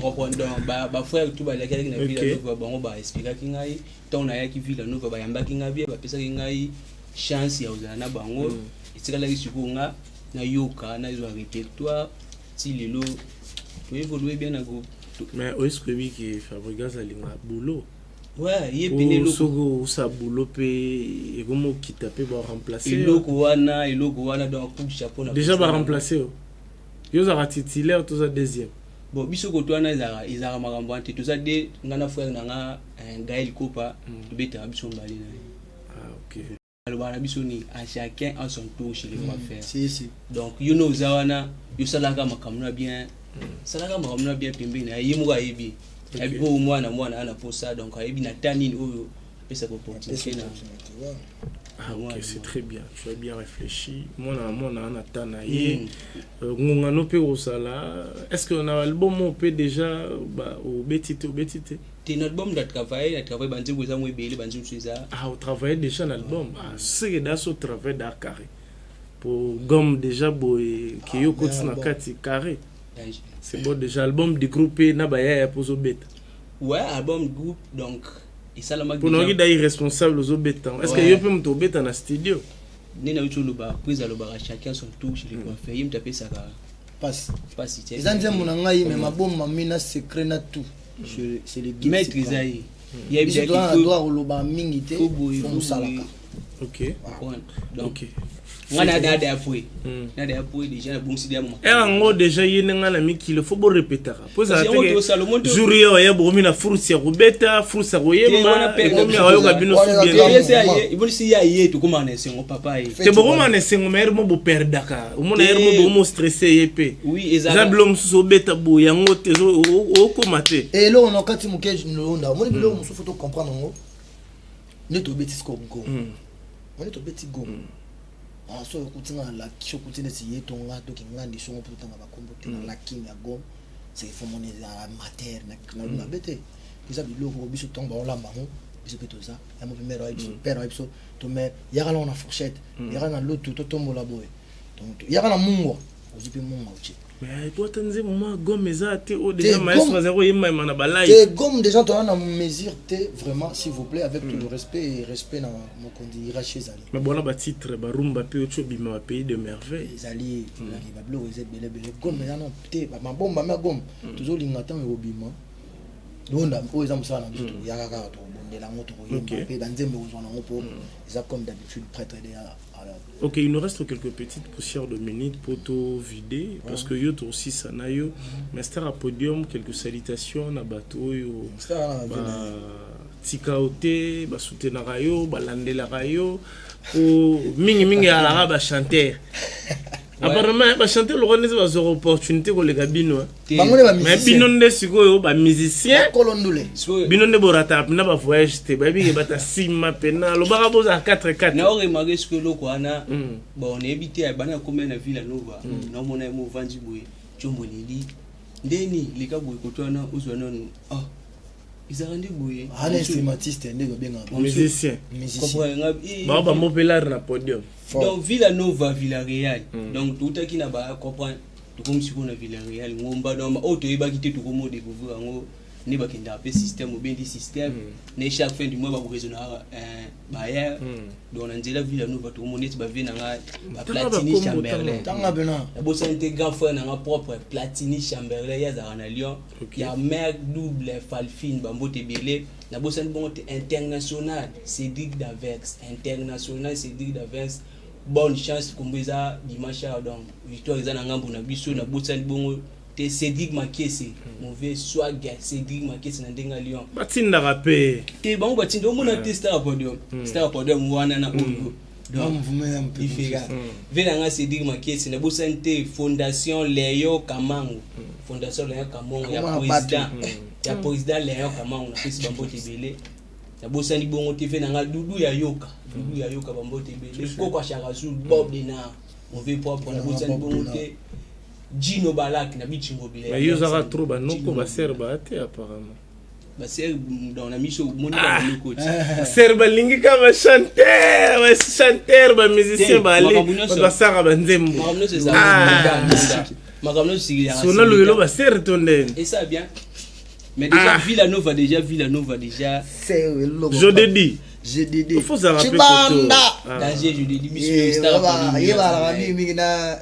Comprendre, donc bafrère tout balakaki na Villa Nova, bango baexplikaki ngai. Ntango nayaki Villa Nova, bayambaki ngai bien, bapesaki ngai chance ya kozala na bango. Etikalaki sikoyo nga nayoka, nazwa répertoire ti lelo toévolue bien na groupe. Mais oyeski oyebi ke Fabregas alinga boulot. Ouais, ye pene eloko. Soki osa boulot mpe ekomi okita mpe baremplace. Eloko wana, eloko wana, donc coup de chapeau na Déjà baremplace yo, yo ozalaka titulaire, toza deuxième. Bon, biso koto wana ezalaka makambo wana te. Toza de nga na frère na nga Gaël Kopa, tobetaka biso mbale na ye. Ah, ok. Alobaka na biso nini? À chacun à son tour chez les coiffeurs. Si si. Donc yo no oza wana, yosalaka makambo na bien, salaka makambo na bien pembeni na ye. Ye moko ayebi, ayebi oyo mwana mwana ana posa, donc ayebi na ta nini oyo apesaka opportunité na. Ah, ok, Ouais, c'est ouais. très bien. Tu as bien réfléchi. Moi, moi, na ta na ye. Ngongano pe osala. Est-ce qu'on a album on peut déjà ba obeti te, obeti te? Te, na album na travaille, na travaille banzembo eza mo ebele, banzembo mosusu eza. Ah, on travaille déjà l'album. Ah, c'est que dans ce travail d'art carré. Pour gomme déjà boy qui yo koti na bon. kati carré. C'est bon déjà album du groupe na ba ya pozo beta. Ouais, album groupe, donc Esalamaki. Mpona oki da irresponsable ozobeta. Est ce que yo mpe moto obeta na studio? Nde nauti oloba, prise alobaka chacun son tour chez le coiffeur. Ye moto apesaka pasi. Pasi te. Eza nzembo na ngai, mais mabombami na secret na tout. C'est le guide maître suprême. Eza ye. Ye Biso ayebisaki toza na faut- droit koloba mingi te. faut boye, fo faut mosalaka. boye. Ok. Donc nga na da da fouet na da fouet déjà, na bongisi da Ere yango déjà ye nde ngai na mikili fo borepetaka po ezala Kasi yango teke tosala, omoni jour ye oya bokomi na fursi ya kobeta, fursi ya Te, wana koyemba, pe- ekomi ayoka bino Wana su eza bien. Ye se aye ibonisi ye aye, tokomaka na esengo papa ye. Te, bokoma na esengo, ma ere mo boperdaka, omona Te. ere mo bokomo stresse ye mpe. Oui, eza ezala bilo mosusu obeta boye yango te, okoma te. Eloko na kati moke londa, omoni biloko mosusu fo tocomprendre yango. Nde tobeti siko goma, omoni tobeti goma. Ah, so okuti nga na laki, so okuti neti ye to nga toki ngandi songo mpo totanga bakombo te na lakini ya gome, c'est fo moni eza amateur na mabe te. Eza biloko biso ntango baolamba yango, biso mpe toza yango mpe. Mare oyebi biso, père oyebi biso to mare yaka nango na fourchette, yaka na lutu, totombola boye. Donc yaka na mungwa, ozwi mpe mungwa otie. Mais po ata nzembo mwa gomme eza te oyo Te, déjà maestro gomme- azali koyembayema na te balive. Gomme déjà toza na mesure te, vraiment, s'il vous plaît, avec tout le respect et respect na mokonzi hiérarchie ezali. Mais bona batitre barumba mpe oti obima bapays de merveille. Ezali elaki babiloko eza ebele ebele. Gomme eza no te, mabombami ya gomme tozolinga ntango ekobima londa oyo eza mosala na biso, toyaka kaka tokobondela yango, tokoyemba mpe banzembo ekozwa nango mpo eza comme d'habitude prêtre de Ok, il nous reste quelques petites poussières de minutes pour tout vider, parce que yo aussi ça na yo. Mais star à podium, quelques salutations na bato yo. Ba tika ote, ba soutenaka yo, ba landelaka yo. Po mingi mingi alaka ba chanteur. Apparemment ba chanteur lokwa nde bazwa opportunité koleka bino, hein. Bango nde Mais bino nde sikoyo ba musicien, bakolo ndule. Bino nde borataka mpena ba voyage te, bayebi ke bata nsima mpena lobaka bozala 4 4. Na oremarquer soki eloko wana, bon, nayebi te bana akómi na Villa Nova, naomona ye mo ovandi boye, tiombo leli ndeni leka boye koto wana ozwa nanu, ah, ezalaka nde boye. Ana instrumentiste nde babengaka. Musicien. Musicien. Comprendre nga, eh, Bao bambo mpe lare na podium. Fort. Donc Villa Nova, Villa Real, donc toutaki na ba comprendre, tokomi sikoyo na Villa Real ngomba. Donc oyo toyebaki te, tokomi odécouvrir yango nde bakendaka mpe système, obendi système ne chaque fin du mois bakoraisonnaka baya. Donc na nzela Villa Nova tokomo neti bavie na nga Tanga baplatini bakombo, Chamberlain. Tanga pena. Nabosani te grand frère na nga propre Platini Chamberlain, ye azalaka na Lyon. Ya mare double Falfine, bambote ebele. Nabosani bongo te international Cédric Davex, international Cédric Davex, bonne chance, kombo eza dimanche awa, donc victoire eza na ngambo na biso. Nabosani bongo te Cédric Makiese, mauvais swag Cédric Makiese na ndenge ya Lyon. Batindaka mpe. Te, bango batinda, omona te star podium, star podium wana na oyo. Donc ifeka ve na nga Cédric Makiese. Nabosani te fondation Leyo Kamango, fondation Leyo Kamango ya Komona. Président ya président Leyo Kamango, napesi bambote ebele. Nabosani bongo te ve na nga Dudu ya Yoka, Dudu ya Yoka, bambote ebele. Koko Ashakazul, Bob Dena, mauvais propre. Nabosani bongo te Gino Balak na Bichingobile. Mais yo ozaka trop banoko, basere baya te apparemment. Basere, donc na miso omoni banoko ti. Basere balingi kaka bachanteur, bachanteur, bamusicien, Te, bale makambo nyonso- bato basaka banzembo. Makambo nyonso ezala makambo nyonso sikilaka. Sona lukelo basere to ndeni. Et ça bien, mais déjà Villa Nova déjà, Villa Nova déjà. Jodedi. GDD. Faut ozala mpe Chibanda. koto. Ah. Danger jodedi biso star. Yebalaka mingimingi na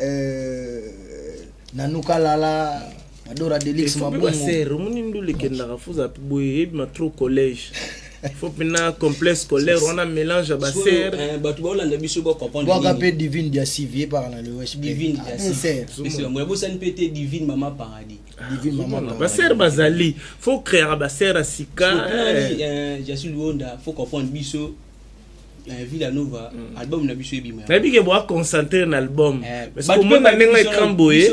Nanuka Lala Madora Delix. Faut mpe Mabongo. basere omoni ndula ekendaka, fo ozala mpe boye eyebima trop collège, faut mpena complexe scolaire wana, mélange ya basere. Bato baolanda biso bacomprendre. Bwaka mpe Divine Diasivi, yepaka na le West. Divine Diasivi, bosani mpe te Divine Mama Paradis. Divine Mama Paradis. Basere bazali, faut créaka basere ya sika. Jasu Luonda, faut comprendre biso Villa Nova, album na biso ebima. Nayebi ke boa concentré na album. Parce que Bato mpe omona bayebi ndenge biso écran boye.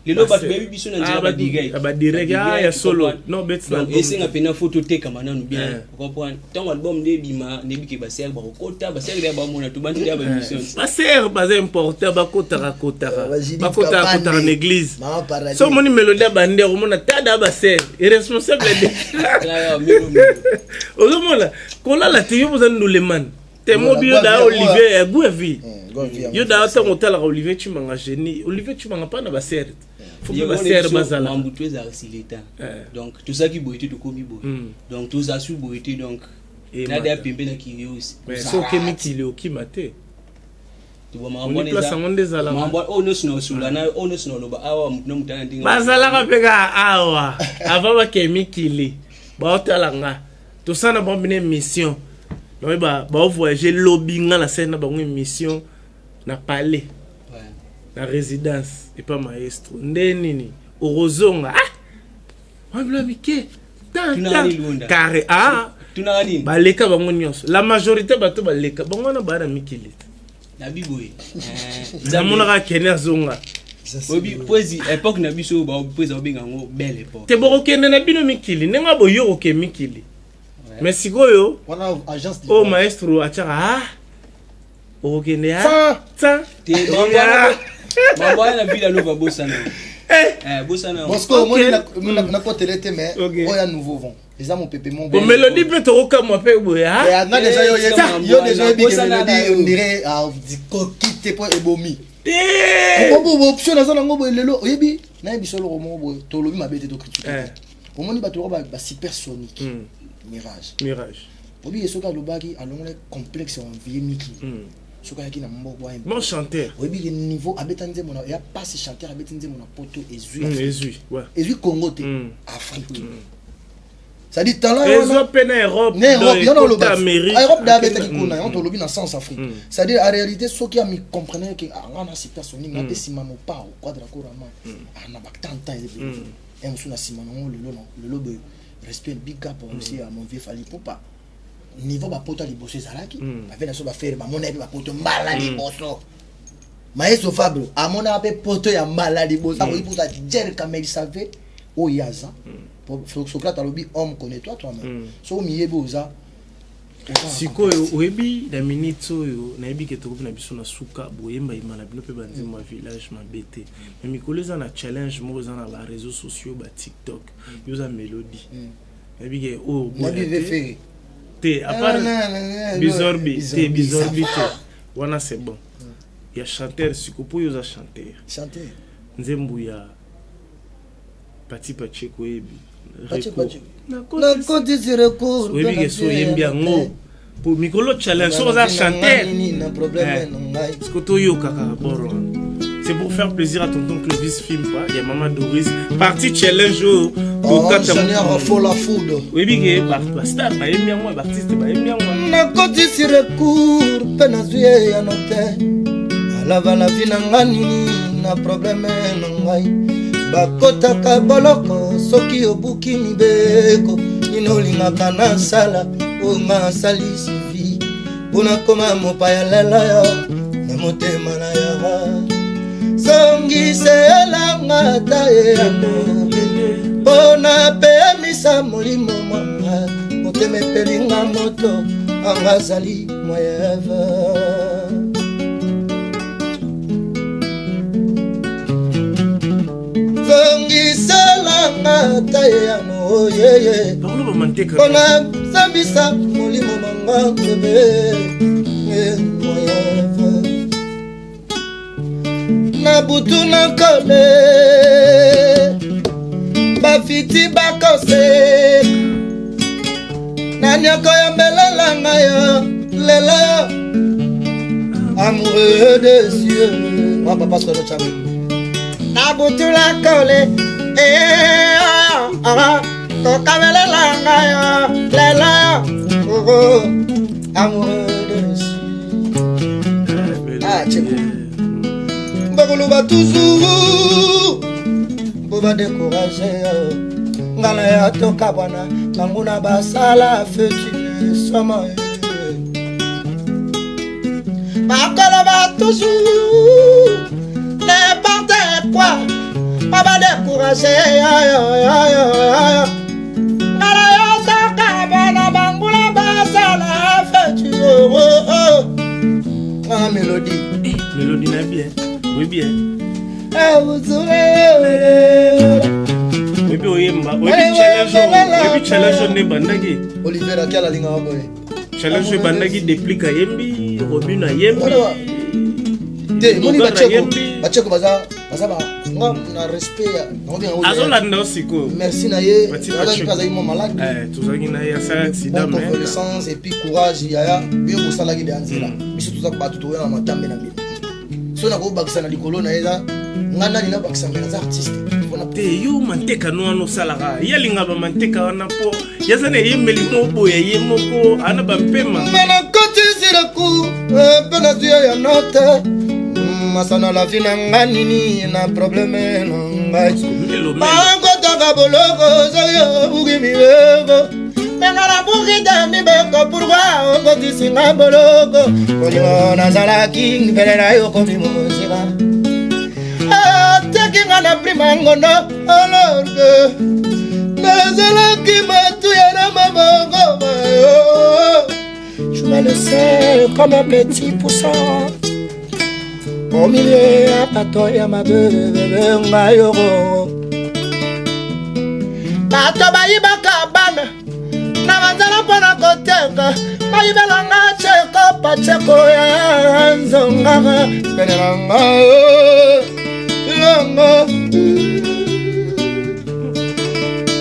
Lelo bato bayebi biso na nzela badirect. Ah, badirect, ah, ya solo non beti na Donc album. Esenga mpena fo totekama nanu bien. Comprendre, ntango album nde ebima, nayebi ke basere bakokota, basere deya bamona tobandi deya baémission. Basere baza important, bakotaka kotaka. Ba Judith Bakotaka Kapande. kotaka na église. Mama Paradis. So omoni mélodie ya bandere, omona tada basere irresponsable de ozomona kolala te. Yo boza ndulemani te mobi yo da Olivier ya goût ya vie. Yo da ntango otalaka Olivier Chimanga, génie Olivier Chimanga, mpa na basere, faut mpe basere bazala. Mambutu ezalaka si leta. Donc tozalaki boye te, tokomi boye. Donc tozala su boye te, donc. Nada pembe na kirios. Mais soki mikili okima te. Omoni place yango nde ezalaka. Mambo oyo nyonso na osolola na oyo nyonso na oloba awa moto na moto ana ndenge. Bazalaka mpe kaka awa avant bakee mikili baotala nga tosala na bango bino émission naye baovoyage lobi nga nasali na bango émission na palais na résidence epa maestro nde nini okozonga ah wabila mike carré ah baleka bango nyonso la majorité bato baleka bango wana baa na mikili nabi boye eh, namonaka kende azonga oyebi poezi époque na biso poezi babenga yango belle époque te bokokende na bino mikili ndenge boyo oke mikili mais sikoyo oyo maestro atiaka ah okokende ah tsa te mambo wana na villa nova bosana eh. Eh, bosco omoni nakotele te mais oyo ya nouveau vent eza mopepe moko bon mélodie mpe tokokamwa mpe boye ah. Eh, nga deja yo yo deja oyebi ke mélodie on dirait ah, koki te mpo ebomi obo option naza nango boye lelo oyebi nayebi biso eloko moko boye tolobi mabe te tokritike te omoni bato loko ba super sonic mirage mirage oyebi ye soki alobaki alongolaki complexe ya envie miki soki ayaki na mboka wana bon chanteur oyebi ke niveau abeta nzembo na ya pasi chanteur abeti nzembo na poto ezwi ezwi ezwi Congo te Afrique c'est-à-dire talent wana mpe na Europe na Europe yana oloba Europe da abetaki kuna yango tolobi na sens Afrique c'est-à-dire en réalité soki ami comprenait que ah nga na super soni nga mpe nsima mopao quadra korama ah na batanta ebele ya mosusu na nsima nango lelo lelo boye respect big up aussi à mon vieux Fally Ipupa niveau bapoto ya liboso ezalaki mm. bave na so bafere bamonaki mpe bapoto mbala mm. liboso maestro fabro amonaka mpe poto ya mbala liboso akoki mm. kuta jer kamelisave oyo ye aza socrate alobi homme connais toi toi même soki omiyebi oza sikoyo oyebi na minute oyo nayebi ke tokomi na biso na suka boyembayemba na bino mpe banzembo ya village mabe te me mikolo eza na challenge moko eza na bareseau sociaux ba tiktok yo oza mélodie nayebi ke oyo oboya te à part bizorbi te bizorbi te wana c'est bon ya chanteur siko mpo oyo oza chanteur chanteur nzembo ya pati pacheko oyebi nakotisi recours oyebi ke so oyembi yango po mikolo challenge soki oza chanteur siko toyokaka bor wana c'est pour faire plaisir à tonton Clovis Fimpa ya mama Doris partie challenge oyo tokata fola food oyebi ke ba star bayembi yango ba artiste bayembi yango nakotisi recours mpe nazwi eyano te alava vi na nga nini na probleme na ngai bakotaka boloko soki obuki mibeko nini olingaka nasala oyo nga asali sivi mpo nakoma mopaya lelo yo na motema na yo zongiselanga ata eyano mpo napemisa molimo mwanga motema epelinga moto anga azali moyeve zongiselanga ata eyano oyeye mpona sambisa molimo manga bebe moyeve na butu na nkole bafiti bakose na nyoko ya mbelela ngai yo lelo amoureux des yeux wa papa solo chame na butu la kole eh, ah, ah, tokabelela ngai yo lelo oh, oh, amoureux des yeux ah cheko bakoloba toujours mpo badécourage nga na ya tokabwana banguna basala feti soma bakoloba toujours n'importe quoi mpo badécourage nga na ya tokabwana banguna basala feti oh, oh, oh. Ah, mélodie mélodie na bien oui bien oyebi oyemba oyebi challenge oyo nde ebandaki oliver akiala alingaka boye challenge oyo ebandaki deplique ayembi robino ayembi te moni bacheko bacheko baza. Baza ba nga na respect ya azolanda yo sikoyo. Merci na ye. Azalaki mpe azalaki mwa malade. Eh, tozalaki na ye, asala accident. Mais convalescence et puis courage yaya. Bino bosalaki deya nzela. Biso toza bato toya na matambe na bino. So nakobakisa na likolo na ye eza nga nani nabakisa, me naza artiste. Te, yo manteka no wana osalaka, ye alinga bamanteka wana mpo ye aza na eyembeli moko boye, ye moko ana bampema. Nga nakoti silaku mpe nazwi ya note masana la vie na nga nini na problème na ngai. Bakotaka boloko soki obuki mibeko, me nga nabuki te mibeko. Pourquoi okotisinga boloko? Bolingo nazalaki pene na yo komi mosika, ateki nga na prima ngondo alors que nazalaki matuya na maboko mayo. Je me laissais comme un petit poussin au milieu ya bato ya mabe ngai yoko. Bato bayibaka bana na banzala mpona koteka, bayibelanga ceko paceko ya nzongaka pene na ngai longo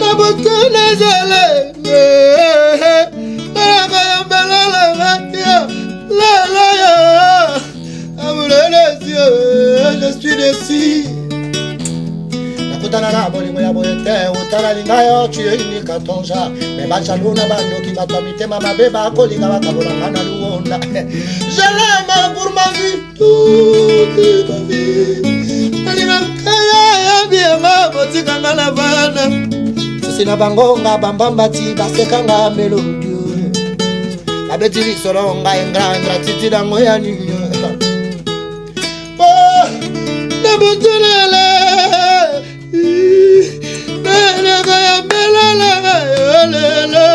na butu nazale je suis déçu. Nakutana na bolingo ya boye te. Otalalinga yo, tu es unique à ton genre, mais bajaloux na bandoki, bato ya mitema mabe bakolinga bakabolanga na luwonda. Je l'aime pour ma vie, toute ma vie. Nalingaka ya bianga, botikanga na bana susi na bango nga bambamba ti basekanga melodie, babeti lisolo ngai ingratitude yango ya nini na botolele nalaka ya mbelelaka yolelo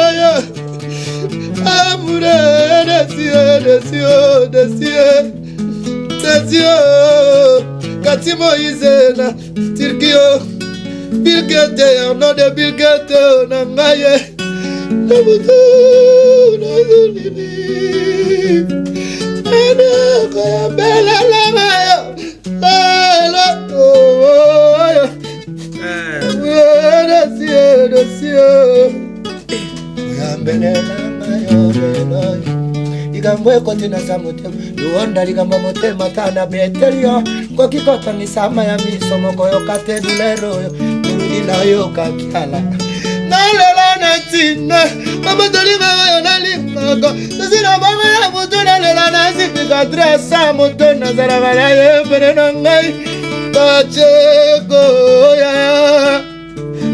amoure desio desio desio desio kati Moïse na Turki o Bilgete Arnaud de Bilgete na ngai ye na butu nazolini eloko ya belelaka yo lelo oyo desio desio oyambelelanga yo lelo. Likambo ekoti na za motema luonda, likambo motema ta na beteli yo koki kotangisama ya miso moko yoka te douleur oyo toludi nayoka kiala nalela na ntina mama tolingaka yo nalingaka sosi na bango ya butu nalela nasipika trasa moto nazalaka na ye pene na ngai baceko ya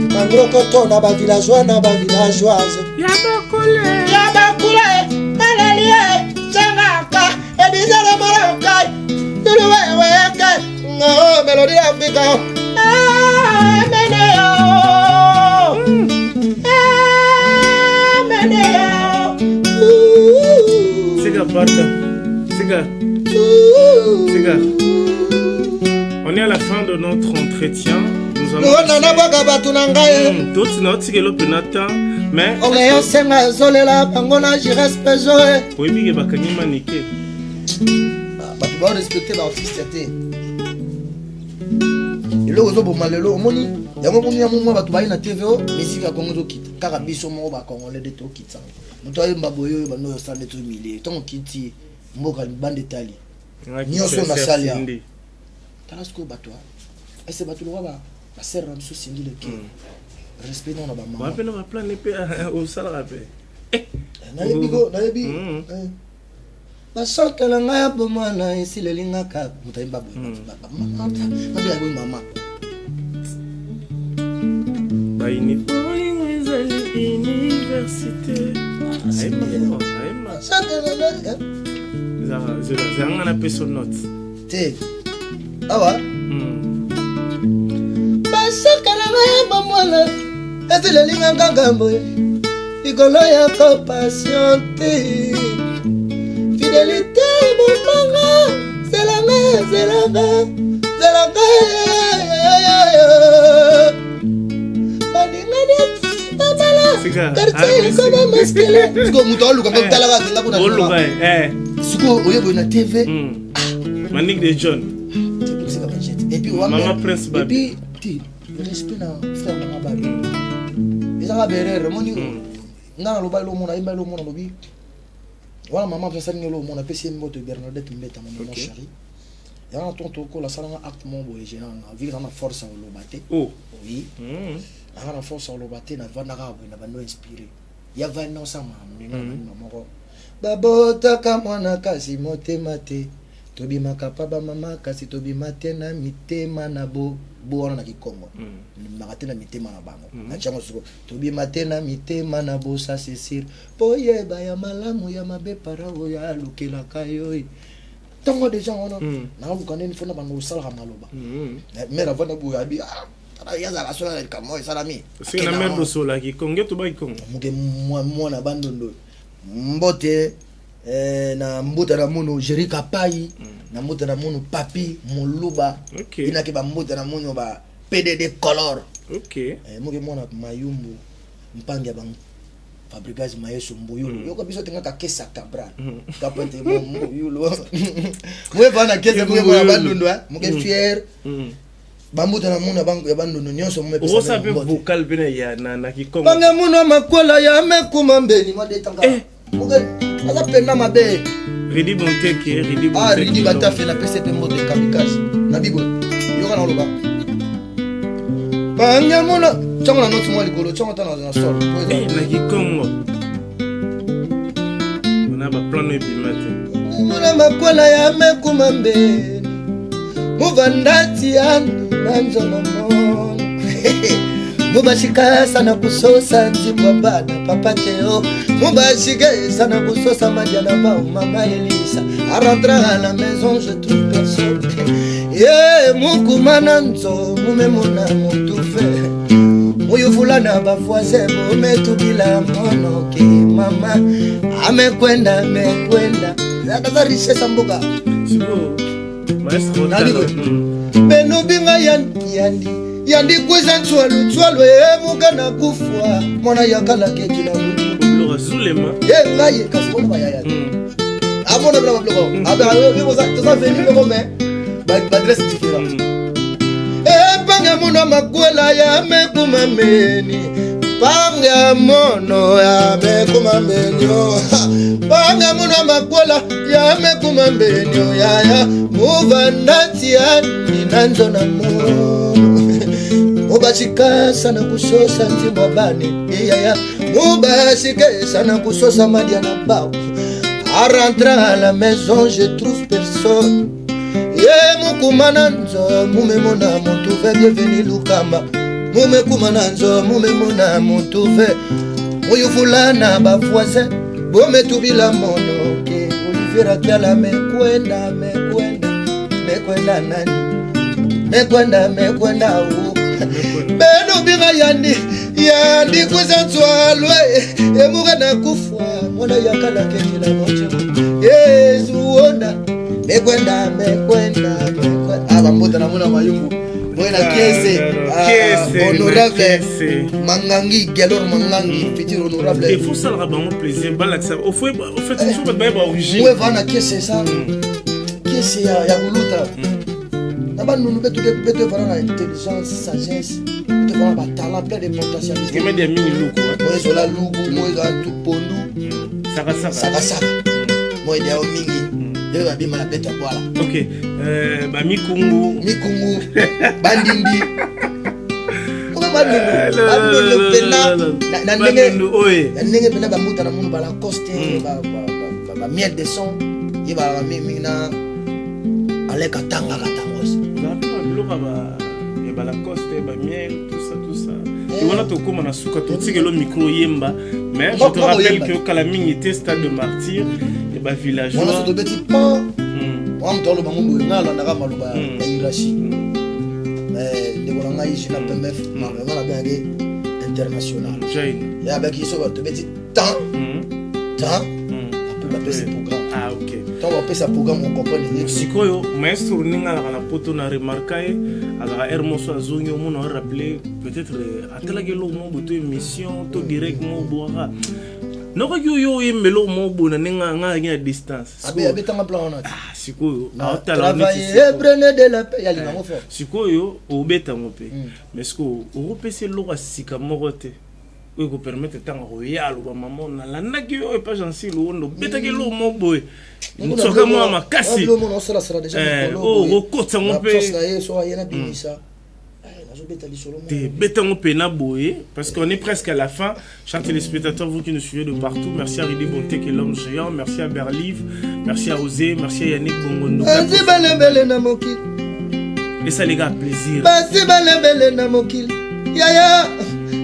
mangrokoto na bavillageois na bavillageoise ya bakole. Ya bakule nalelie tengaka ebizele molokai tuluweweke ngo melodi Afrika emeneyo emeneyo. Sika, pardon. Sika. Sika. On est à la fin de notre entretien. Nous allons. Luona nabwaka bato na ngai. Toti na otikelo mpena temps, mais onge yosenga ezolela bango na jires pezo. Oyebi ke bakangi Manike. Bato barespecte baartiste te. Eloko ezoboma lelo, omoni yango, omoni yango mwa bato bayi na TV o misike ya Kongo ezokita kaka biso moko bacongolais nde tokitisa. Moto ayemba boye oyo bando oyo osala nde tomilie ntango okiti mboka libanda etali nyonso nasali awa. Tala sikoyo bato ese bato lokwa basere na biso Cindy Le Cœur, respect nao na bamama. Mpe na baplane mpe osalaka mpe. Nayebi ko nayebi. Basante na ngai ya bomwana esilelingaka moto ayemba boye boye mama. Baini bolingo ezali université. Ayemba, ayemba. Basante na ngai. Ezalanga na peso note. Te awa. Basaka na ngai ya bomwana esilelinga kaka boye likolo ya compassion te, fidélité bomanga zelanga zelanga zelanga baninga neti babala Sika, quartier ekoma maskele. Sikoyo moto aoluka mpe talaka akenga kuna. Oluka. Sikoyo oye boye na TV. Manique de John. Sika bajete. Et puis Mama Prince Babi. Et puis ti respect na frère nanga Babi. Ezaka berere moni nga naloba eloko mona yemba eloko mona lobi. Wana mama mpe asali nga eloko mona apesi ye mbote Bernadette Mbeta mon maman chérie. Yango na tonto okola asalanga acte moko boye gênant nga vu que naza na force ya koloba te. Oh. Oui. Naza na force ya koloba te navandaka boye na bando inspiré. Ya vandi osala makambo ndenge na bandi moko. Babotaka mwana kasi motema te. Tobimaka pa bamama kasi tobima te na mitema na bo bo wana na kikongo. Tobimaka te na mitema na bango. Na tiango siko tobima te na mitema na bo ça c'est sûr. Po yeba ya malamu ya mabe para oyo alukelaka yo. Ntango deja wana naluka nini fona bango osalaka maloba. Mère avanda boye abi ah yazala sola na likambo oyo esalami. Soki na mère bosolaki kongo tobaki kongo. Moke mwana bandondo mbote na mbuta na munu Jerry Kapai na mbuta na munu Papi Muluba inaki ba mbuta na munu ba PDD Color. Moke mwana Mayumbu mpangi ya bang Fabrigaz Mayeso Mbuyulu. Yoka biso tenga ka kesa Cabral. Kapente mo Mbuyulu. Moke pa na kesa moke mwana bandundu moke fier. Bambuta na muna ya bandundu nyonso mo Okosa pe vocal pe na ya na kikongo. Bange muna makwela ya mekuma mbeni mwa detanga. Moke aza pena mabe. Ridi Bonteke, Ridi Bonteke. Ah Ridi Batafe na pese pe mbote kamikaze. Na bibo. Yoka na loba. Bange muna tsango na noti mwa likolo, tsango ta na sol. Na kikongo. Na ba plan ebima te. Muna makwela ya mekuma mbeni. Muvandati yandu nanzono mono. Mubashika sana kusosa nzimba bana papa Teo. Mubashika sana kusosa madiana ba mama Elisa. A rentrer à la maison je trouve personne. Yeah, mukumana nzo mumemona mutufe. Muyuvulana ba voisin bometubila monoke mama amekwenda amekwenda. Akaza richesse mboka. Maestro Nani boye? Beno binga yandi yandi yandi kweza ntswalu ntswalu emuka na kufwa mwana yakala keti na butu. Biloko Zulema. Ye ngai kasi bona bayaya te. Amona bila biloko. Abe toza venu biloko mais ba dresse différent. Epanga muna makwela ya mekuma meni. Panga mono ya mekuma meni. Panga muna makwela ya mekuma meni ya ya muvandati ya ninanzo na mono. Mubashika sana kusosa nzimwa bani iyaya mubashika sana kusosa madia na bao. A rentrer à la maison je trouve personne. Ye mukumana nzo mumemona mutuve bienvenu Lukamba. Mumekumana nzo mumemona mutuve. Muyuvulana ba voisin bometubila mono ke Olivier Akiala mekwenda mekwenda mekwenda nani mekwenda mekwenda u beno binga yandi yandi kuza ntswalwe emuka na kufwa mwana yakala ketela mocho Yesu onda mekwenda mekwenda mekwenda. Ah bambota na mona mayumbu. Boye na kiese. Kiese, Honorable Kiese. Mangangi, Galor Mangangi, futur honorable. Il faut ça le bango plaisir balakisa. Au fait, au fait, faut pas ba origine. Mwe vana kiese ça. Kiese ya kuluta. Na bandundu beto beto vana na intelligence, sagesse, beto vana ba talent plein de potentialité. Ngeme dia mingi luku. Moye zola luku, moye zola tupondu. Saka saka. Saka saka. Moye dia mingi. Yo babima na beto bwala. OK. Ba mikungu. Mikungu. Bandindi. Oka bandundu. Bandundu pena na ndenge na ndenge pena ba mbuta na munu ba Lacoste, ba miel de son. Ye ba mingi na aleka tanga katangos. Biloko ba ya ba Lacoste, ba miel, tout ça tout ça. Et wana tokóma na suka totikelo micro yemba mais je te rappelle que kala mingi te stade de martyr ya ba villageois. Wana tobeti pan. Wana moto aloba ngo boye nga alandaka maloba ya hiérarchie. Mais ndeko na ngai Gina PMF, nga nabengaki international. Ya abaki so bato tobeti temps temps après bapesi programme. Ah ok. Tant bapesa programme on comprend. Sikoyo maestro ndenge alaka na poto na remarka ye azalaka aire moso azongi omona orappele peut-être atalaki eloko moko boye to émission to direct moko bwaka. Nakoki oyo oyemba eloko moko boye na ndenge nga azalaki na distance. Abetanga plan wana. Ah, sikoyo aotala prenez de la paix, yalinga ngo fort. Sikoyo obeta yango mpe, mais sikoyo okopesa eloko ya sika moko te oyo ekopermettre ntango akoya aloba: "Mama, nalandaki yo epa Jansi Luondo, obetaki eloko moko boye." Nsoka mwa makasi oyo okokotisa yango mpe. So aye nabimisa, nazobeta lisolo. Te, beta yango pena boye, parce qu'on est presque à la fin. Chers téléspectateurs, vous qui nous suivez de partout, merci à Rudy Bonté qui est l'homme géant, merci à Berlive, merci à Rosé, merci à Yannick Bongondo. Basi balebele na mokili. Et ça les gars, plaisir. Basi balebele na mokili, yaya.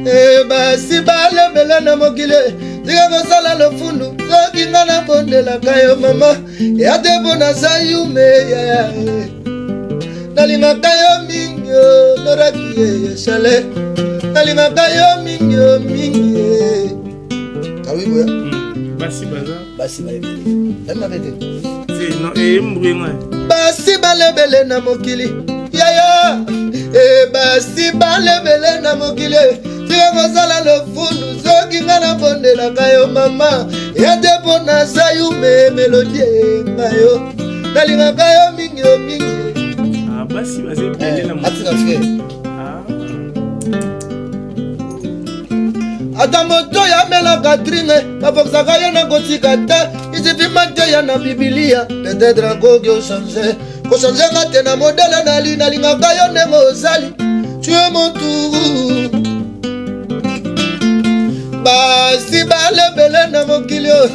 Eh, basi balebele na mokili, tika kosala lofundu. Soki nga nabondelaka yo, mama, ya te mpo naza yume, yaya. Eh. Nalingaka yo mingi, o, noraki ye chale, nalingaka yo mingi, o, mingi ye. Alobi boya. Basi baza. Basi bayebele nani mabe te. Te, non, eyembwi ngai. Basi balebele na mokili, yaya. E, basi balebele na mokili, tika kozala lofundu. Soki nga nabondelaka yo, mama, ya te mpo naza yume. Melodie ngai yo, nalingaka yo mingi, yo mingi. Ah, basi baza ebele na atika frère. Ah. Ata moto oyo amelaka tringe, bafokisaka yo na kotika te. Isifima te ya na Bibilia, peut-être akoki ochange kochange nga te na modele nali. Nalingaka yo ndenge ozali, tu es mon tout. Basi balebele na mokili oyo,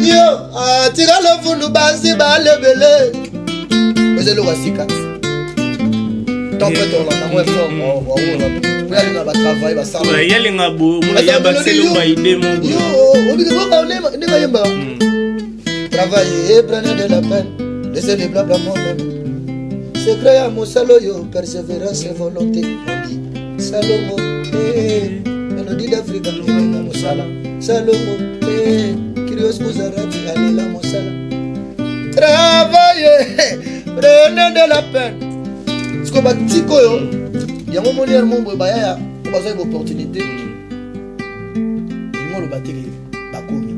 yo atika lofundu. Basi balebele, eza eloko ya sika to mpe tolanda ngo effort po yalinga batravaille basala. Yalinga boye, omona ya baselo baide moko. Yo obiki boka ndenge ayembaka: "Travaillez, prenez de la peine, laissez les blabla moi-même. Secret ya mosala oyo, persévérance et volonté." Ondi Salomo, eh, Mélodie d'Afrique alinga mosala. Salomo, eh, Kirios Kuzarati alela mosala. Travaillez, prenez de la peine. Sikoyo batika oyo yango moni mo boye, bayaya po bazwaki baopportunité. Elingi oloba teke bakomi,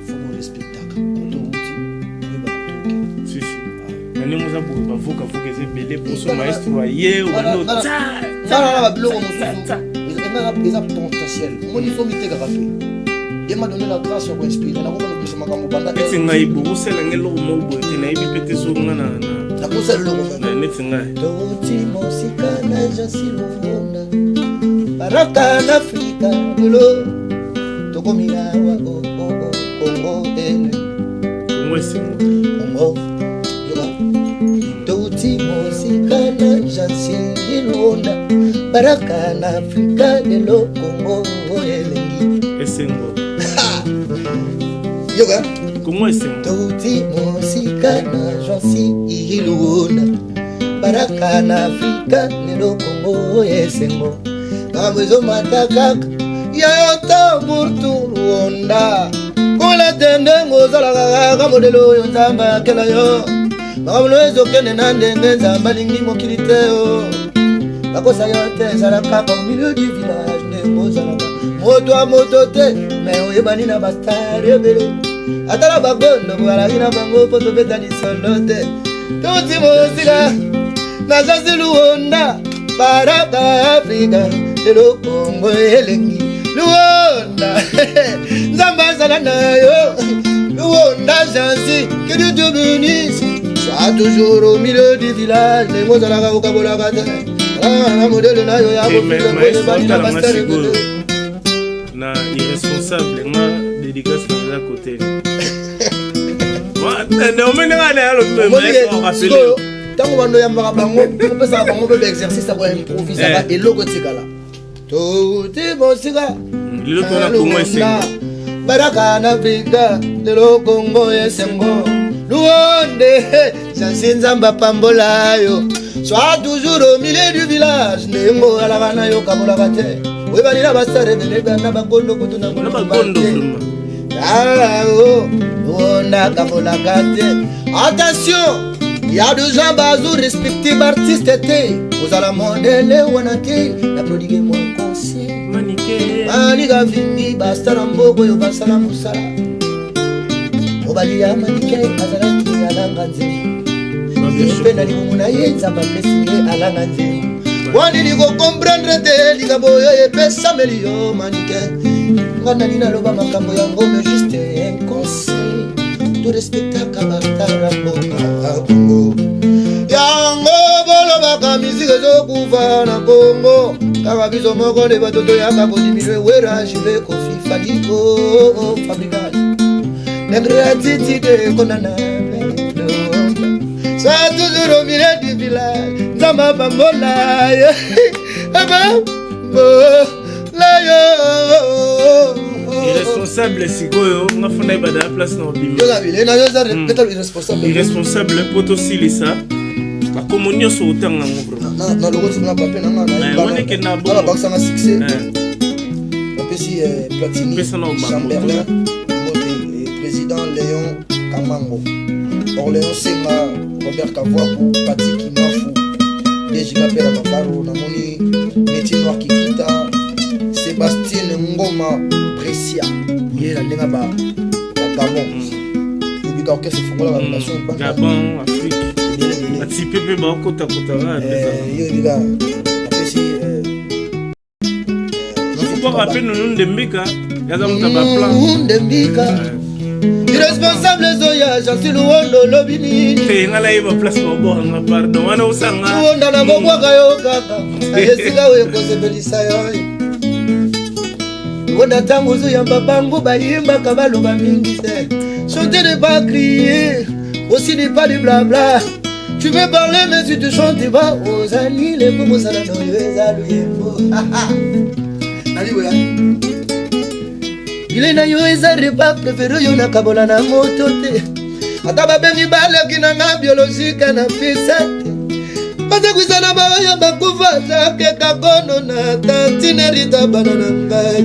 faut korespectaka koto outi, oyeba kotoke. Si, si. Na ndenge oza boye, bavokavoka eza ebele poso maestro aye obandi. Ngana na babiloko mosusu eza potentiel. Omoni, faut mitekaka mpe. Ye m'a donné la grâce ya koinspire, nakokona kopesa makambo banda. Neti ngai bokosalanga eloko moko boye te, nayebi mpe te. So nga na Nakosala eloko moko. Neti ngai. Touti mosika na Jansi Luonda, baraka na Afrika, lelo tokomi awa. Oh, oh, oh, Kongo ene. Kongo esengo. Kongo yoka. Touti mosika na Jansi Luonda, baraka na Afrika, lelo Kongo elengi. Esengo. Yoka. Kongo esengo. Touti mosika na Jansi Luonda, baraka na Afrika, lelo Kongo esengo. Makambo ezomata kaka ya yo burtu Luonda, kola te ndenge ozalaka kaka modele oyo Nzambe akela yo. Makambo no ezokende na ndenge Nzambe alingi mokili te. O bakosa yo te, ezala kaka au milieu du village ndenge ozalaka moto ya moto te, me oyebani na bastar ebele, ata na bagondo boalaki na bango mpo tobeta lisolo te. Tuti mosika na Jansi Luonda, baraka Afrika, lelo Kongo elengi. Luonda, Nzambe azala na yo. Luonda Jansi, que Dieu te bénisse. Sois toujours au milieu du village ndenge ozalaka, kokabolaka te na modele na yo ya. Maestro, otalanga sikoyo na irresponsable. Nga dédicace na eza kote omenga na alobi. Sikoyo ntango bando oyambaka bango, opesaka bango mpe baexercice ya koimprovisaka eloko etikala. Touti mosika. Lelo tona Kongo esengo. Baraka na Afrika, lelo Kongo esengo. Luonde Jansi, Nzambe apambola yo. Sois toujours au milieu du village ndenge ozalaka na yo, kabolaka te, oyebani na basare ebele, na bagondo kutu na Na bagondo vraiment. Luonda kabolaka te. Attention. Ya de gens bazo respecte baartiste te, kozala modele wana te. Na prodigue mwa conseil. Manike. Manika vingi basala mboko oyo basala mosala. Mobali ya Manike azalaki alanga nzembo. Ye mpe na libumu na ye Nzambe apesi ye alanga nzembo. Wanini kokomprendre te likambo oyo epesameli yo Manike. Nga nani naloba makambo yango, mais juste un conseil: torespectaka batara mboka Kongo. Yango bolobaka misike ezokufa na Kongo, kaka biso moko nde bato toyaka kodiminue. Wera, Jibe, Kofi, Faliko, Fabrigas, l'ingratitude condamnable. Sois toujours au milieu du village. Nzambe apambola yo, apambola yo. Irresponsable sikoyo, nga fanda yebada ya place na obima. Yoza bile na yo eza peut-être irresponsable. Irresponsable po tosilisa bakomo nyonso otanga yango vraiment. Na lokoti na papier na nga. Wana ekenda bongo. Na bakisanga succès. Napesi Platini Pesa na bango. Chamberlain mbote, président Léon Kamango, Orléans Senga, Robert Kavwaku, Patiki Mafu, DG Pela Bakaro. Namoni Métier Noir Kikita, Sébastien Ngoma Brescia, ye na ndenge ba Gabon ebika orchestre efongola ba relation. Gabon, Afrique. Ebele ebele. Batipe mpe baokotakota kaka. Yo ebika napesi Bwaka mpe Nunu Ndembika, yaza moto ya baplan. Ndembika irresponsable ezoya. Jansi Luwondo, olobi nini? Te, nga nayeba place babwakanga, pardon, wana osanga. Luwonda na bobwaka yo kaka na esika oyo ekosepelisa yo. Luwonda, ntango ozoyamba bango bayimbaka, baloba mingi te. Chanter ne pas crier aussi, ne pas du blabla. Tu veux parler, mais si tu chantes pas, ozali lembo. Mosala na oyo eza luyembo. Naliboya. Bile na yo eza repas préféré oyo nakabola na moto te. Ata babengi baleki na nga biologique na pesa te. Bazekwisa na baoyo bakufa, jakeka kono na tantine Rita, bana na ngai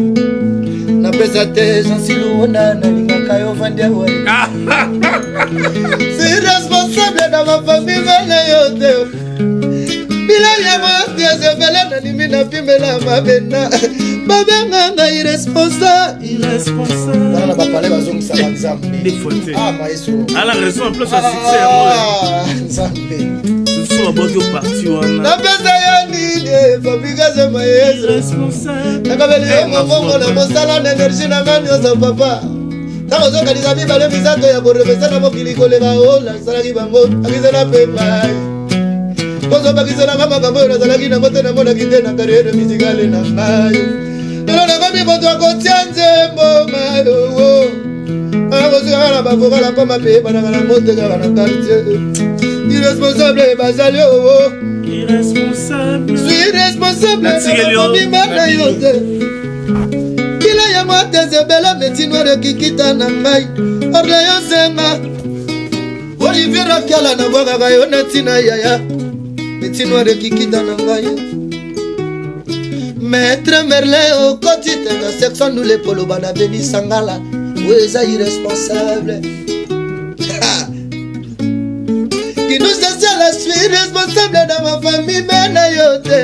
napesa te. Jansi Luona, nalingaka yo, vandi awa. Si responsable na bafamille na yo te. Bilali ya mwasi ezebele, nandimi napimela mabena, babenganga irresponsable. Irresponsable. Wana na bapale bazongisaka Nzambe. Des fois te. Ah, maestro. Ala raison, en place ya succès yango. Ah, Nzambe. Susu babwaki yo parti wana. Napesa yo nini, Fabrikase maestro? Irresponsable. Nakabeli yo mombongo na mosala na énergie na nga nyonso, papa. Ntango ozokanisa mibale misato ya korevesa na mokili koleka o nasalaki bango akisa na pembai, kozobakiselanga makambo oyo nazalaki nango te, namonaki te na carrière musicale na ngai. Lelo nakomi moto akotia nzembo mayo, akozwaka na bavokala pamba mpe ebanaka nango te kaka na quartier. Irresponsable bazali oo. Irresponsable. Suis responsable. Natikeli yo. Mobimba na yo te. Kila yango atezebela meti noire kikita na ngai, Orléans Senga, Olivier Akiala, nabwakaka yo na ntina yaya. Meti noire kikita na ngai, maître Merlin, okoti te na section ndule poloba na benisangala oyo eza irresponsable. Kino social, suis responsable dans ma famille, me na yo te.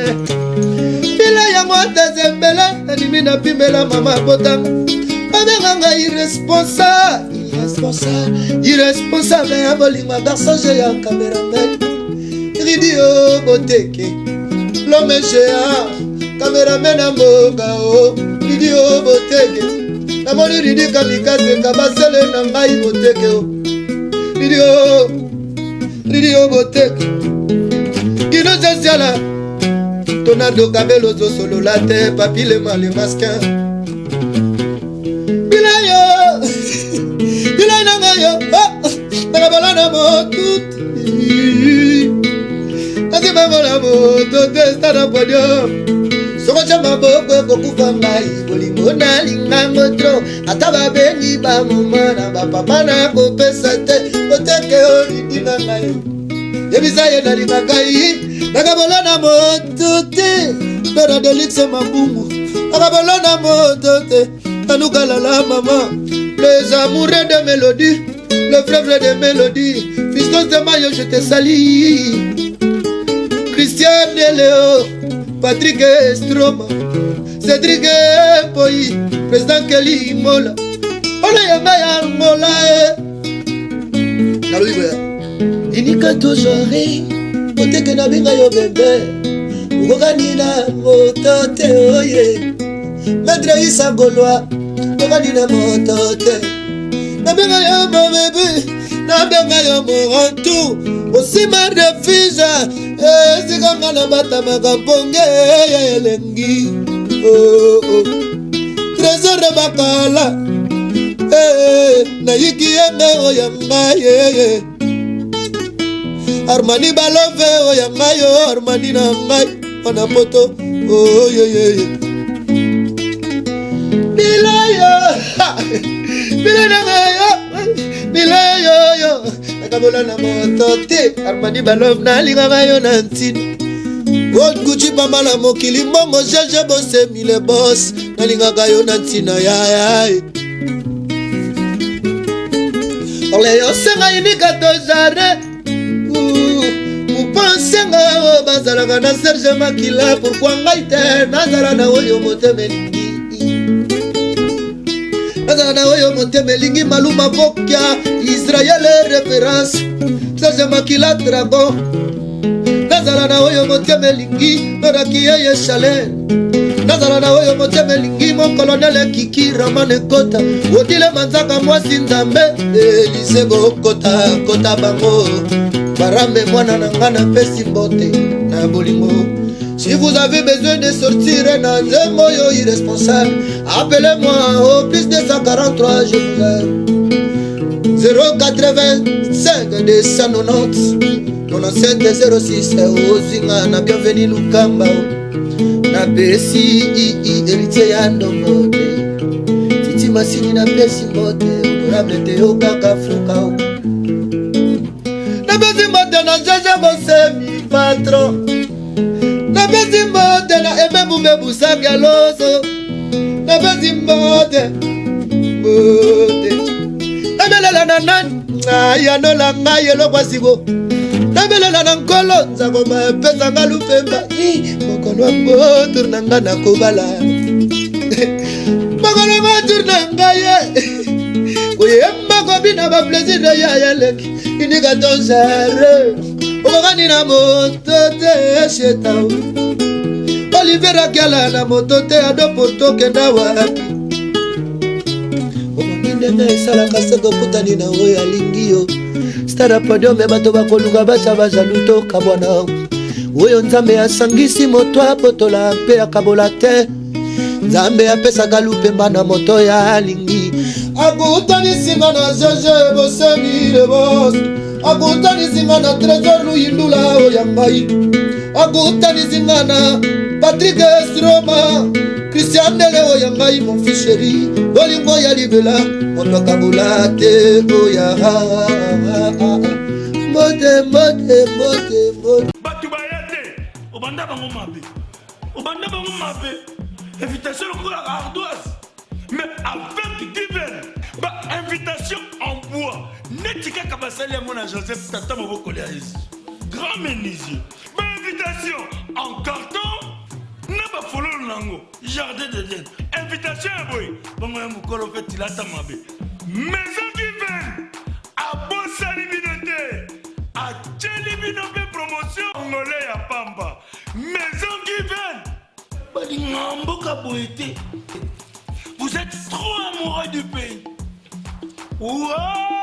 Bila yango ata zembele, nandimi napimela mama botanga, babenganga irresponsable, irresponsable, irresponsable ya bolingo ya garçon ya cameraman Ridio Boteke, l'homme géant, cameraman ya mboka o Ridio Boteke. Namoni Ridi Kamikaze, kabasele na ngai Boteke o Ridio, Ridio Boteke. Kino Sesiala, Tonado Kabelo, ozosolola te. Papilema le masquin, bila yo, bila na ngai yo nakabala na motuti, nasibangola moto te sta na podium. Sokotya maboko ekokufa ngai. Bolingo nalingango trop, ata babengi bamoma na bapapa, nakopesa te. Oteke olindi na ngai, yebisa ye nalingaka ye. Nakabola na moto te, Dora Delix Mabungu, nakabola na moto te. Anukalala mama, les amoureux de mélodie, le fleuve de mélodie, fils. Fiston Zemayo, je te salue. Christian Deleo, Patrick Estroma, Cédric Poi, Président Kelly Mola. Ola yanga ya Angola eh. Nalobi boya. Inika toujours oteke na benga yo bebe okokani na moto te oye maître Issa Golois okokani na moto te nabenga yo mo bebe nabenga yo morantu osima refuge esika nga nabatamaka mponge ya elengi oh, oh. Trésor bakala eh, nayiki yenge oyo ngai eh, Armani balove oyo ngai o Armani na ngai wana poto oyeyeye bilayo bilayo na ngai bilayo yo nakabola na moto te Armani balove nalingaka yo na ntina Gold Gucci pamba na mokili mbongo jeje bosemi le boss nalingaka yo na ntina yaya ole osenga inika tozare upensenga oyo bazalaka na Serge Makila pourkui ngai te nazala na oyo motema elingi nazala na oyo motema elingi maluma vokia Israel référence Serge Makila dragon nazala na oyo motema elingi nonaki yeye chaleur nazala na oyo motema elingi mokolonele kiki raman ekota odile manzaka mwasi nzambe elise bokota kota bango barambe mwana na nga napesi mbote na bolingo. Si vous avez besoin de sortir na nzembo oyo irresponsable, appelez-moi au plus 243, je vous aime, 085 290 97 06. Ozinga na bienvenu Lukamba, napesi héritier ya ndombo te titi masini, napesi mbote honorable te yo kaka fuka, napesi mbote na jeje bosemi patron, napesi mbote na eme busaka loso, napesi mbote mbote nabelela na nani ayanola ngai eloko asiko nabelela na nkolo nzakoma epesanga lupemba. Mokolo yango tour na ngai nakobala, mokolo yango tour na ngai ye koyemba kobina baplaisir ya yeleki inika tozere okokani na moto te sheta Olivier Akiala na moto te ado poto kenda wapi omoni ndenge esalaka soki okutani na oyo alingi yo star podium bato bakoluka batya bajalu tokabwana. Oyo Nzambe asangisi moto apotola mpe akabola te. Nzambe apesaka lupemba na moto ya alingi. Akutanisinga na Jeje Bosemi le bos, akutanisinga na Trésor Luyindula oyo ya ngai, akutanisinga na Patrik Estroma, Christian Ndele oyo ya ngai, mon fils chéri, bolingo ya libela moto akabola te oya. Mbote mbote mbote mbote. Bato baya te, obanda bango mabe, obanda bango mabe, invitation lokola ardoise, mais avec given ba invitation en bois neti kaka basali yango na Joseph tata mobokoli ya Yesu grand menuisier, bainvitation en carton na bafololo nango jardin d'Eden, invitation ya boye bongo ya mokolo mpe tilata mabe. Maison Given abosani bino te, atieli bino mpe promotion ngole ya pamba. Maison Given balinga mboka boye te, vous êtes trop amoureux du pays. Wow!